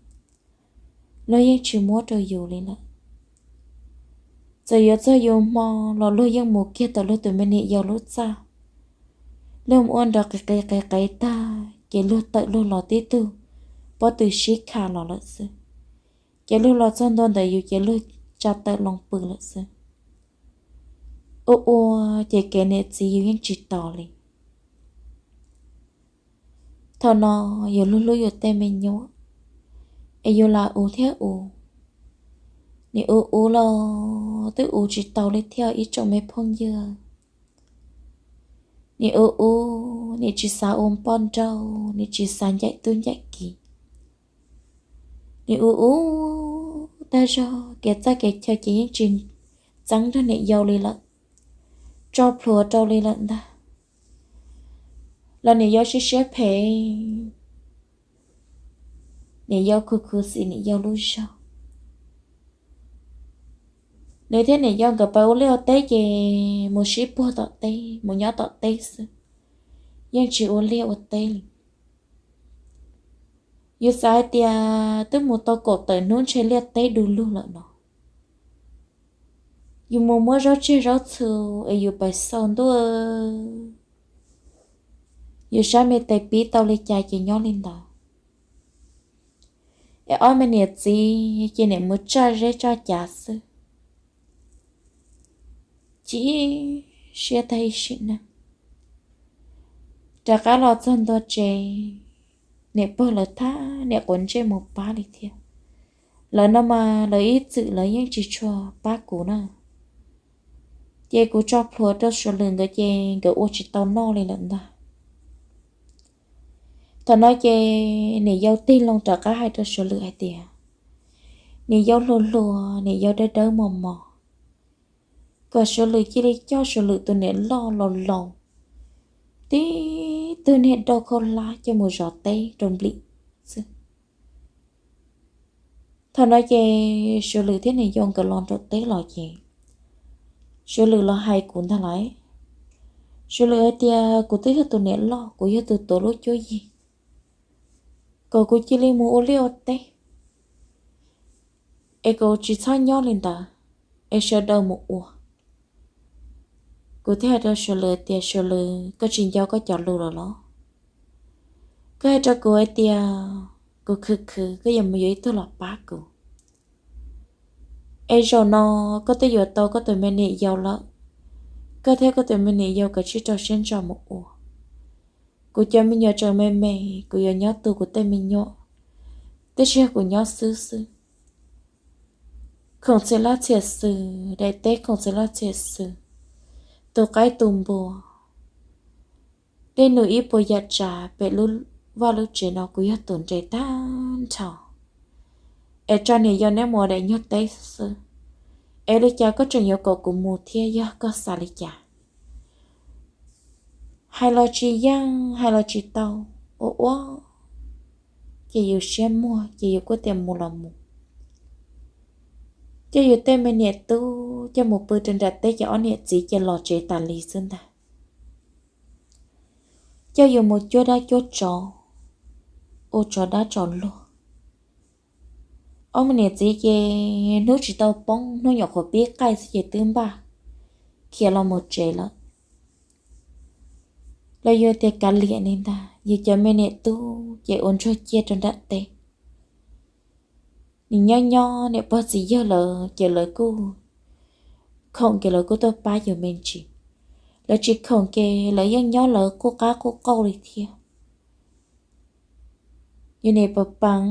luag yeej tsis muab rau yus li lawm. Txawm yuav txog yus hmo los luag yeej mus kiag tom luag tus me niam yau lub txaj. Luag mus ua nrov qev qev qev qev tag ces luag tawm luag los tib tug pob tw sib kha los lawm xwb. Ces luag los txog ntua ntawm yus ces luag tsa tawm loo pw lawm xwb. Ua ua ces kev niam txiv yus yeej tsis tos li. Thaum no yus hlub hlub yus tej me nyuam, es yus lam ua thiab ua. Nim ua ua los twb ua tsis tau li thiab ib tsoom me phooj ywg. Nim ua ua, nim tsis xav ua poj nrauj, nim tsis xav ncaim tub ncaim kiv. Nim ua ua tag zog, kev txawj kev chaw ces yeej tsis txeeb nrog niam yau li lawm, tso plhuav rau li lawm ntag. Los niam yau siab siab phem, niam yau khuv khuv xim niam yau lub zog. Nws thiab niam yau nkawd pab ua liaj ua teb ces mus sib puag tom teb, mus nyob tom teb xwb, yeej tsis ua liaj ua teb li. Yus xav hais tias twb mus tau kaum tawm hnub ntshe liaj teb du lug lawm no. Yus mus muab zaub tsiag zaub txhu es yus pais xau ntuj, yus sab me tes pib tau li cas ces nyob li ntawd. Es ob me niam txiv ces nim mus tsaj zeb tsaj cav xwb, chim siab tag ib sim neej. Rov qab los txog ntua tsev, niam pog lawv thab niam quav ntsej mus pab li thiab. Lawv no mas lawv ib txwm lawv yeej tsis tshua pab kuv na. Ces kuv tso plhuav rau Suav Lwm nkawd ces nkawd ua tsis tau noj li lawm ntag. Thaum no ces niam yau tig loo rov qab hais rau Suav Lwm hais tias, niam yau hluas hluas, niam yau dawb dawb mos mos, kom Suav Lwm cia li coj Suav Lwm tus niam loj laus laus tib tug niag dauj khaub hlab coj mus zov teb rau nplim xwb. Thaum no ces Suav Lwm thiab niam yau nkawd los nram teb los ces Suav Lwm los hais kuv ntag lauj. Suav Lwm hais tias kuv twb yog tus niam loj, kuv yog tus tuav lub cuab yig, kom kuv cia li mus ua liaj ua teb, es kom tsis txhob nyob li ntawd, es sawv daws mus ua. Kuv thiaj hais rau Suav Lwm tias, Suav Lwm, koj tsis nco koj cov lus lawm los? Koj hais rau kuv hais tias kuv khwv khwv koj yuav mus yuav ib tug los pab kuv. Es zaum no koj twb yuav tau koj tus me niam yau lawm, koj thiab koj tus me niam yau kav tsij rau siab ntso mus ua. Kuv cov me nyuam tseem me me, kuv yuav nyob tu kuv tej me nyuam, twb tsis yog kuv nyob xwb xwb. Khoom txhia laj txhia xwm, daim teb khoom txhia laj txhia xwm, tus qaib tus npua, dej num ib puas yam tsav pem lub vaj lub tsev no kuv yog tus nres tag nrho. Es tso niam yau neb mus ua daim nyuag teb xwb, es li cas koj tseem yuav kom kuv mus thiab yog koj xav li cas? Hais los tsis yeej, hais los tsis tau, ua ua ces yus siab muag ces yus kuj tias mus los mus. Coj yus tej me niam tub coj mus pw rau nram teb ces ob niam txiv ces los tsev tas li xwb ntag. Coj yus mus cuab dab cuab tsov, ua tsov dab tsov luag. Ob me niam txiv ces hnub tsis tau poob, hnub nyuam qhuav pib qaij xwb ces twb npaj khiav los mus tsev lawm. Los yus tias kav liam li ntag, yus cov me niam tub ces ua ntsuag ciaj rau nram teb. Nim nyob nyob niam pog txiv yawg lawv ces lawv kuj khoom ces lawv kuj tuaj pab yus me ntsis. Lawv tsis khoom ces lawv yeej nyob lawv quj qab quj qauj li thiab. Yus niam pog peev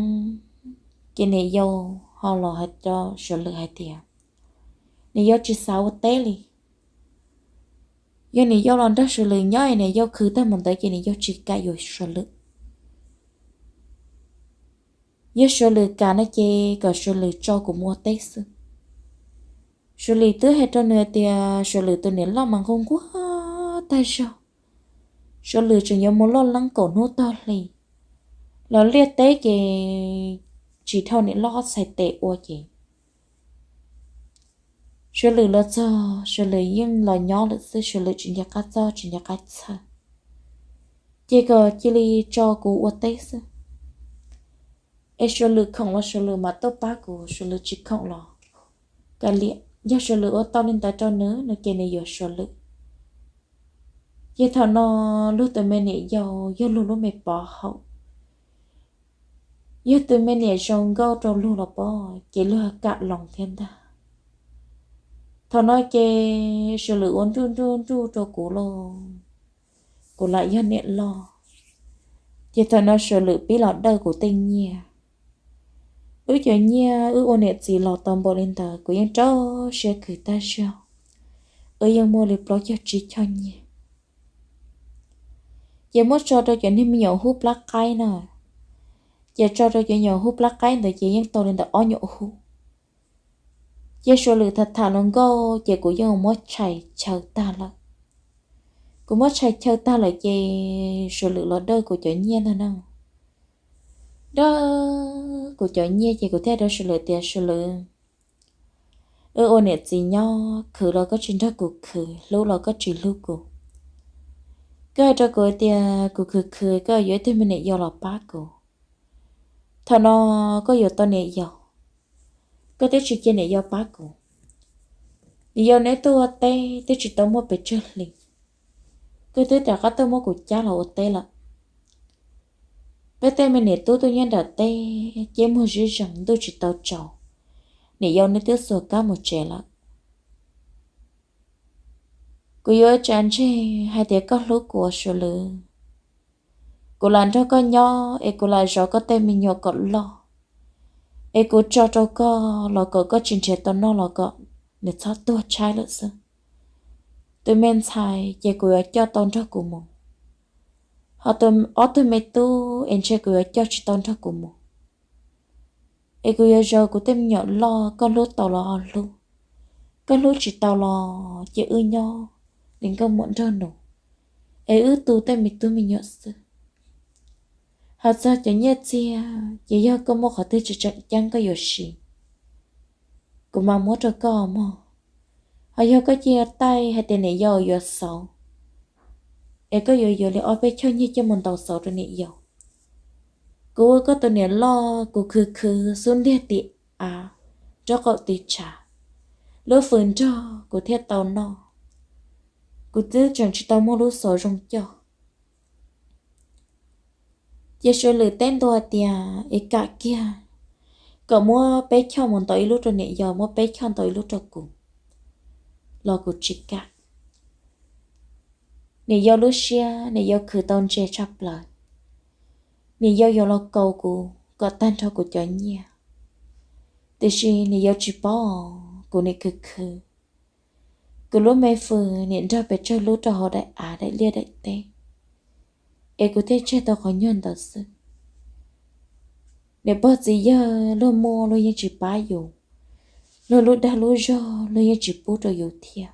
ces niam yau ho los hais rau Suav Lwm hais tias, niam yau tsis xav ua teb li. Yog niam yau los nrog Suav Lwm nyob es niam yau khwv tag mus ntawd ces niam yau tsis kam yuav Suav Lwm. Yog Suav Lwm kam no ces kom Suav Lwm tso kuv mus ua teb xwb. Suav Lwm twb hais rau nws tias Suav Lwm tus niam loj mas nquag nquag tag zog. Suav Lwm tseem yuav mus loj leeb kaum hnub tog hli, los liaj teb ces tsis dhau niam loj ob txhais tes ua ces Suav Lwm los txog, Suav Lwm yeej los nyob lawm xwb, Suav Lwm tsis nco qab txog tsis nco qab txhawj, ces kom cia li tso kuv ua teb xwb. Es Suav Lwm khoom los Suav Lwm mam tuaj pab kuv, Suav Lwm tsis khoom los kav liam, yog Suav Lwm ua tau li ntawd rau nws no ces nws yuav Suav Lwm. Ces thaum no luag tus me niam yau yog luag lub me pov haum, yog tus me niam zoo nkauj rau luag los pom ces luag kam loos thiab ntag. Thaum no ces Suav Lwm ua nruj nruj nruj rau kuv lauj, kuv lam yog niam loj. Ces thaum no Suav Lwm pib los dawj kuv tej nyiaj. Wb cov nyiaj wb ua niam txiv los tau npaum li ntawd kuv yeej rau siab khwv tag zog. Wb yeej muaj li plaub caug tsib choj nyiaj, ces muab tso rau cov niag me nyuam hub plab qaib na. Ces tso rau cov nyuam hub plab qaib ntawd ces yeej tau li ntawm ob nyuam hub. Ces Suav Lwm tham tham hluas nkauj ces kuv yeej muab tshais chaw tag lawm. Kuv muab tshais chaw tag lawm ces Suav Lwm los dawj kuv cov nyiaj ntag na. Dawj kuv cov nyiaj ces kuv thiaj rau Suav Lwm tias, Suav Lwm, wb ua niam txiv nyob, khwv los koj tsis nrog kuv khwv, hlub los koj tsis hlub kuv. Koj hais rau kuv tias kuv khwv khwv koj yuav ib tug me niam yau los pab kuv. Thaum no koj yuav tau niam yau, koj twb tsis cia niam yau pab kuv. Niam yau neb tuaj ua teb twb tsis tau muaj pes tsawg hli, koj twb rov qab tuaj muab kuv cab los ua teb lawm. Peb tej me niam tub tuaj nyob nram teb, ceb muag zib zees ntuj tsis tau tsaus, niam yau neb twb xuas kab mus tsev lawm. Kuv yuav tsa ntseg hais tias koj hlub kuv Suav Lwm. Kuv lam nrog koj nyob es kuv lam zov koj tej me nyuam kom loj, es kuv tso rau koj los kom koj tsis nrhiav tau noj los kom nws txhob tuag tshaib lawm xwb. Tus me ntxhais ces kuv yuav coj tau nrog kuv mus, ho tus ob tug me tub es ntshe kuv yuav coj tsis tau nrog kuv mus. Es kuv yuav zov kuv tej me nyuam loj, koj hlub tau los ho hlub, koj hlub tsis tau los ces wb nyob li nkauj muam nraug nus, es wb tu tej me tub me nyuam xwb. Hos txog cov nyiaj txiag ces yog koj muaj qhov twg tseem ceeb koj yuav siv, kuv mam muab rau koj mog. Hos yog koj cia taij hais tias niam yau yuav xauv, es koj yuav yuav li ob peb choj nyiaj coj mus ntaus xauv rau niam yau. Kuv ua koj tus niam loj kuv khwv khwv xub ntiag tim av, nraub qaum tiv tshav, lub fws nrog kuv thiaj tau noj. Kuv twb tseem tsis tau muaj lub xauv zoo coj. Ces Suav Lwm teb ntua tias es kam kiag, kom muab peb choj mus ntaus ib lub rau niam yau, muab peb choj ntaus ib lub rau kuv los kuv tsis kam. Niam yau lub siab, niam yau khwv tau ntse tshaj plaws. Niam yau yuav los kaus kuv kom tag nrho kuv cov nyiaj, tiam sis niam yau tsis paub, kuv nim khwv khwv. Kuv lub me fws nim nrog pes tsawg lub rau hauv daim av daim liaj daim teb, es kuv thiaj tseg tau qhov nyuag ntawd xwb. Niam pog txiv yawg luag muaj luag yeej tsis pab yus, luag lub dag lub zog luag yeej tsis pub rau yus thiab.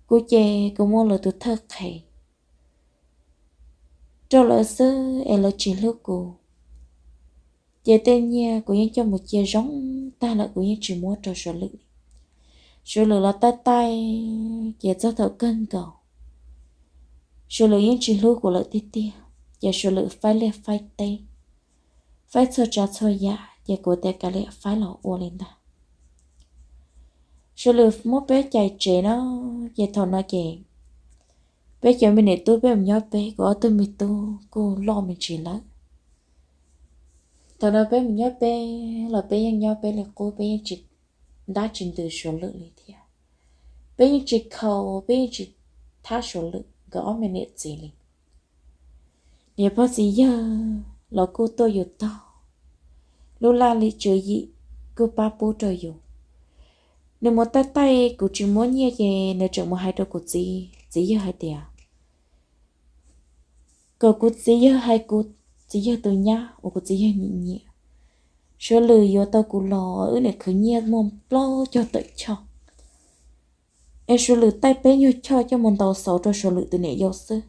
Kuv ces kuv muaj lawv tus thawj qhev rau lawv xwb es lawv tsis hlub kuv. Ces tej nyiaj kuv yeej coj mus cia zoo tag lawm, kuv yeej tsis muab rau Suav Lwm li. Suav Lwm los taij taij, ces txog thaum kawg nkaus Suav Lwm yeej tsis hlub kuv lawm tiag tiag, ces Suav Lwm faib liaj faib teb, faib txhua tsav txhua yam, ces kuv tias kav liam faib los ua li ntag. Suav Lwm muab peb cais tsev no, ces thaum no ces peb cov me niam tub peb mus nyob peb, kuv ob tug me tub kuj loj me ntsis lawm. Thaum no peb mus nyob peb los peb yeej nyob peb li qub, peb yeej tsis ntab tsis ntws Suav Lwm li thiab. Peb yeej tsis khaus, peb yeej tsis thab Suav Lwm nkawd ob me niam txiv li. Niam pog txiv yawg los kuj tuaj yus tog, lub laj lim tswv yim kuj pab pub rau yus. Nws mus taij taij kuv tsis muab nyiaj ces nws tseem mus hais rau kuv txiv, txiv yawg hais tias kom kuv txiv yawg hais kuv txiv yawg tus nyab uas kuv txiv yawg nyiam nyiam, Suav Lwm yuav tau kuv los wb niam khwv nyiaj muaj plaub caug tawm choj, es Suav Lwm taij peb nyuag choj coj mus ntaus xauv rau Suav Lwm tus niam yau xwb.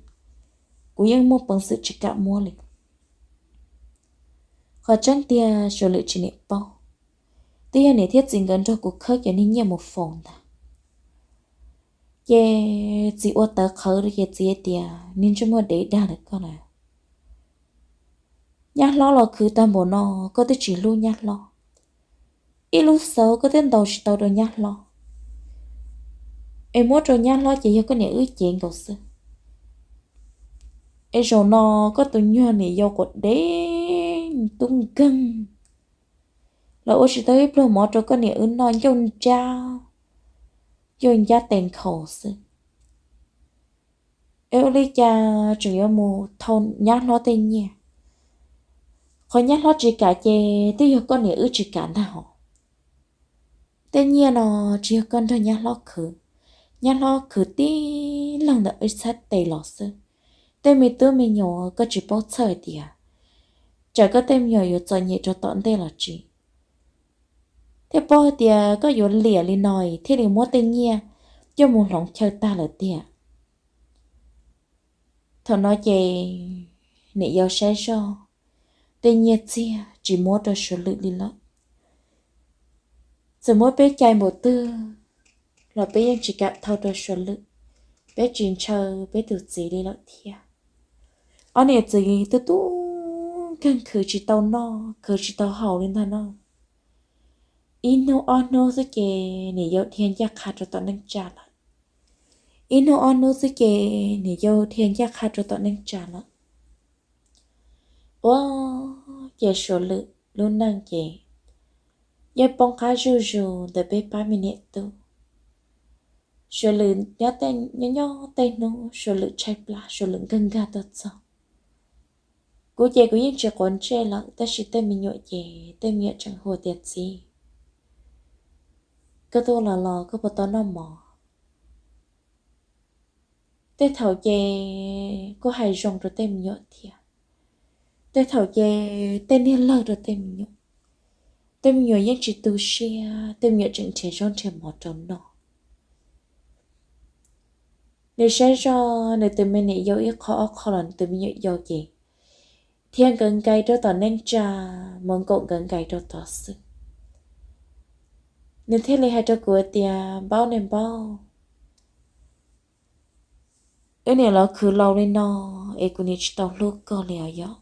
Kuv yeej muaj peev xwm tsis kam muab li. Qhov tseeb tiag Suav Lwm tsis niam paub, twb yog niam thiab txiv nkawd nrog kuv khawb cov niag nyiaj mus faus ntag. Ces txiv ua tawv qhawv rau ces txiv hais tias, niag ntsej muag dev dag lawm koj na, nyab hlob los khwv tag npaum no, koj twb tsis hlub nyab hlob, ib lub xauv koj twb ntaus tsis tau rau nyab hlob, es muab rau nyab hlob ces yog koj niam wb cev nkaus xwb. Es zaum no koj tus nyuag niam yau quav dev tub nkeeg los ua tsis tau ib pluag mov rau koj niam wb noj, ncauj nrab, ncauj ncab tes nkhaus xwb. Es ua li cas tseem yuav mus thau nyab hlob tej nyiaj? Qhov nyab hlob tsis kam ces twb yog koj niam wb tsis kam ntag hos. Tej nyiaj no tsis yog koj nrog nyab hlob khwv, nyab hlob khwv tib leeg ntawm ib txhais tes los xwb. Tej me tub me nyuam koj tsis paub txhawj hais tias tsam koj tej me nyuam yuav txom nyem rau tom ntej los tsis, thiaj paub hais tias koj yuav liam li no thiaj li muab tej nyiaj coj mus hloov chaw tag lawm tiag. Thaum no ces niam yau saib zoj, tej nyiaj txiag tsis muab rau Suav Lwm li lawm. Txawm muab peb cais npaum twg los peb yeej tsis kam thau rau Suav Lwm, peb tsis ntshaw peb tus txiv li lawm thiab. Ob niam txiv twb tub nkeeg khwv tsis tau noj khwv tsis tau haus li ntag no. Ib hnub ob hnub xwb ces niam yau dhia ncaj qha rau tom neej tsa lawm. Ib hnub ob hnub xwb ces niam yau dhia ncaj qha rau tom neej tsa lawm. Ua ces Suav Lwm lub neej ces yeej poob qab zuj zus ntawm peb pab me niam tub. Suav Lwm nyob nyob tej hnub Suav Lwm tshaib plab, Suav Lwm nkag nkag tuaj txog. Kuv ces kuv yeej tsis quav ntsej lawm, tab sis tej me nyuam ces tej me nyuam tseem hu tias txiv, koj tuaj los los koj puas tau noj mov? Tej thaum ces kuj hais zoo rau tej me nyuam thiab, tej thaum ces tej niag lawg rau tej me nyuam. Tej me nyuam yeej tsis tu siab, tej me nyuam tseem nrhiav zaub nrhiav mov rau noj. Nws saib zoj nws tus me niam yau ib qho ob qho los nws tus me nyuam yau ces thiab nkawd nkaim rau tom neej tsa, mus nkaum nkawd nkaim rau tod xwb. Nws thiaj li hais rau kuv tias, Npaub ne Npaub, wb niam los khwv laus li no es kuv niam tsis tau hlub koj li os yog.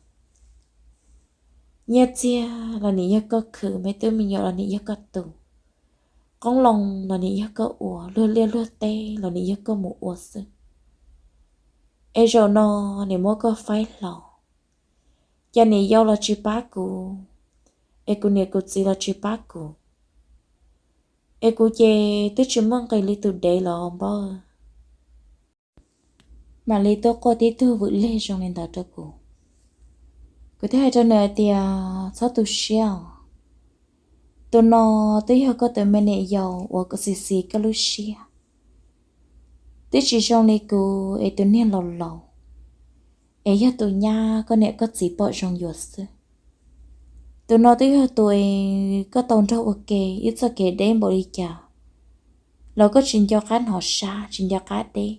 Nyiaj txiag los nim yog koj khwv, me tub me nyuam los nim yog koj tu, qoob loo los nim yog koj ua, luag liaj luag teb los nim yog koj mus ua xwb. Es zaum no nim muab koj faib hlo, cas niam yau los tsis pab kuv, es kuv niam kuv txiv los tsis pab kuv, es kuv ces twb tsis muaj nqis li tus dev los Npaub. Mam li tuaj quaj tib tug vwm leg zoo li ntawd rau kuv. Kuv thiaj hais rau nws hais tias, Txhob tu siab os, tus no twb yog koj tus me niam yau uas xis xis koj lub siab, twb tsis zoo li kuv es tus niag laus laus es yog tus nyab koj niam koj txiv pom zoo yuav xwb. Tus no twb yog tus koj tau nrog ua ke ib txoj kev deb npaum li cas los koj tsis nco qab hnov sab tsis nco qab deb.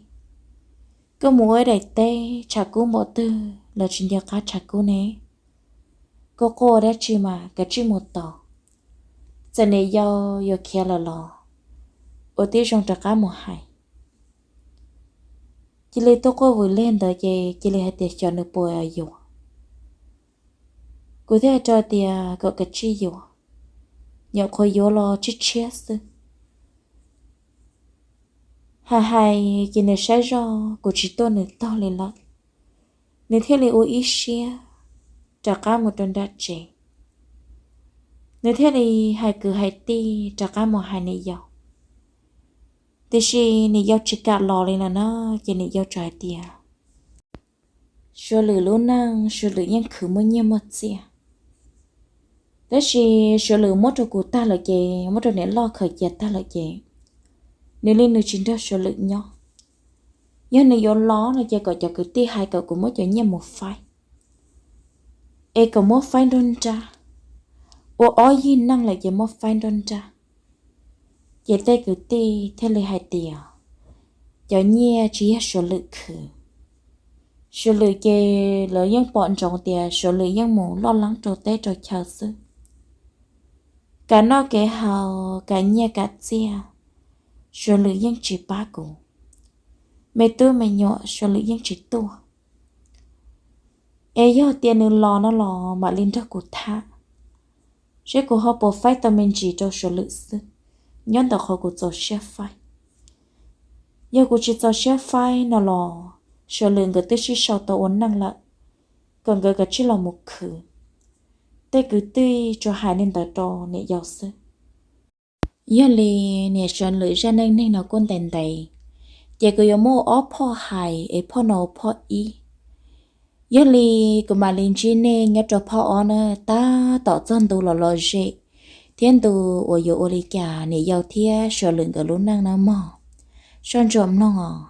Koj mus ua ib daim teb tshav kub npaum twg los tsis nco qab tshav kub ne. Koj quaj dab tsi mas kav tsij mus tos, txawm niam yau yuav khiav lawm los ua tib zoo rov qab mus hais. Cia li tuaj quaj vwm leg ntawd ces cia li hais tias, Xyov nws puas yuav. Kuv thiaj hais rau tias, Kom kav tsij yuav, nyuam qhuav yuav los tshiab tshiab xwb. Hais hais ces nws saib zoj kuv tsis tuaj nws tog li lawm, nws thiaj li ua ib siab rov qab mus rau nram tsev. Nws thiaj li hais kwv hais tij rov qab mus hais niam yau, tiam sis niam yau tsis kam los li lawm na. Ces niam yau tsuas hais tias, Suav Lwm lub neej Suav Lwm yeej khwv muaj nyiaj muaj txiaj, tab sis Suav Lwm muab rau kuv tag lawm ces, muab rau niam loj khaws cia tag lawm ces, nws li nws tsis nrog Suav Lwm nyob. Yog nws yuav los no ces kom cov kwv tij hais kom kuv muab cov nyiaj mus faib, es kom muab faib nruab nrab, ua ob yig neej lawm ces muab faib nruab nrab. Ces tej kwv tij thiaj li hais tias, Cov nyiaj tsis yog Suav Lwm khwv. Suav Lwm ces lawv yeej pom ntsoov tias Suav Lwm yeej mus loj leeb rau teb rau chaw xwb. Kev noj kev haus, kev nyiaj kev txiaj, Suav Lwm yeej tsis pab kuv. Me tub me nyuam Suav Lwm yeej tsis tuaj. Es yog tias nws los no los mam li nrog kuv tham, seb kuv ho puas faib tau me ntsis rau Suav Lwm xwb, nyob ntawm qhov kuv txaus siab faib. Yog kuv tsis txaus siab faib no los Suav Lwm nkawd twb sib sau tau ua neej lawm, kom nkawd kav tsij los mus khwv. Tej kwv tij tsuas hais li ntawd rau niam yau xwb. Yog li niam Suav Lwm zaj neej neeg no kuj ntev ntev, ces kuv yuav muab ua ob phoj hais es phoj no ua phoj ib. Yog li kuv mam li ntsib nej nyob rau phoj ob na, tab tom txog ntu los lom zem thiab ntu uas yuav ua li cas niam yau thiab Suav Lwm nkawd lub neej na mog. Soj ntsuam mloog os.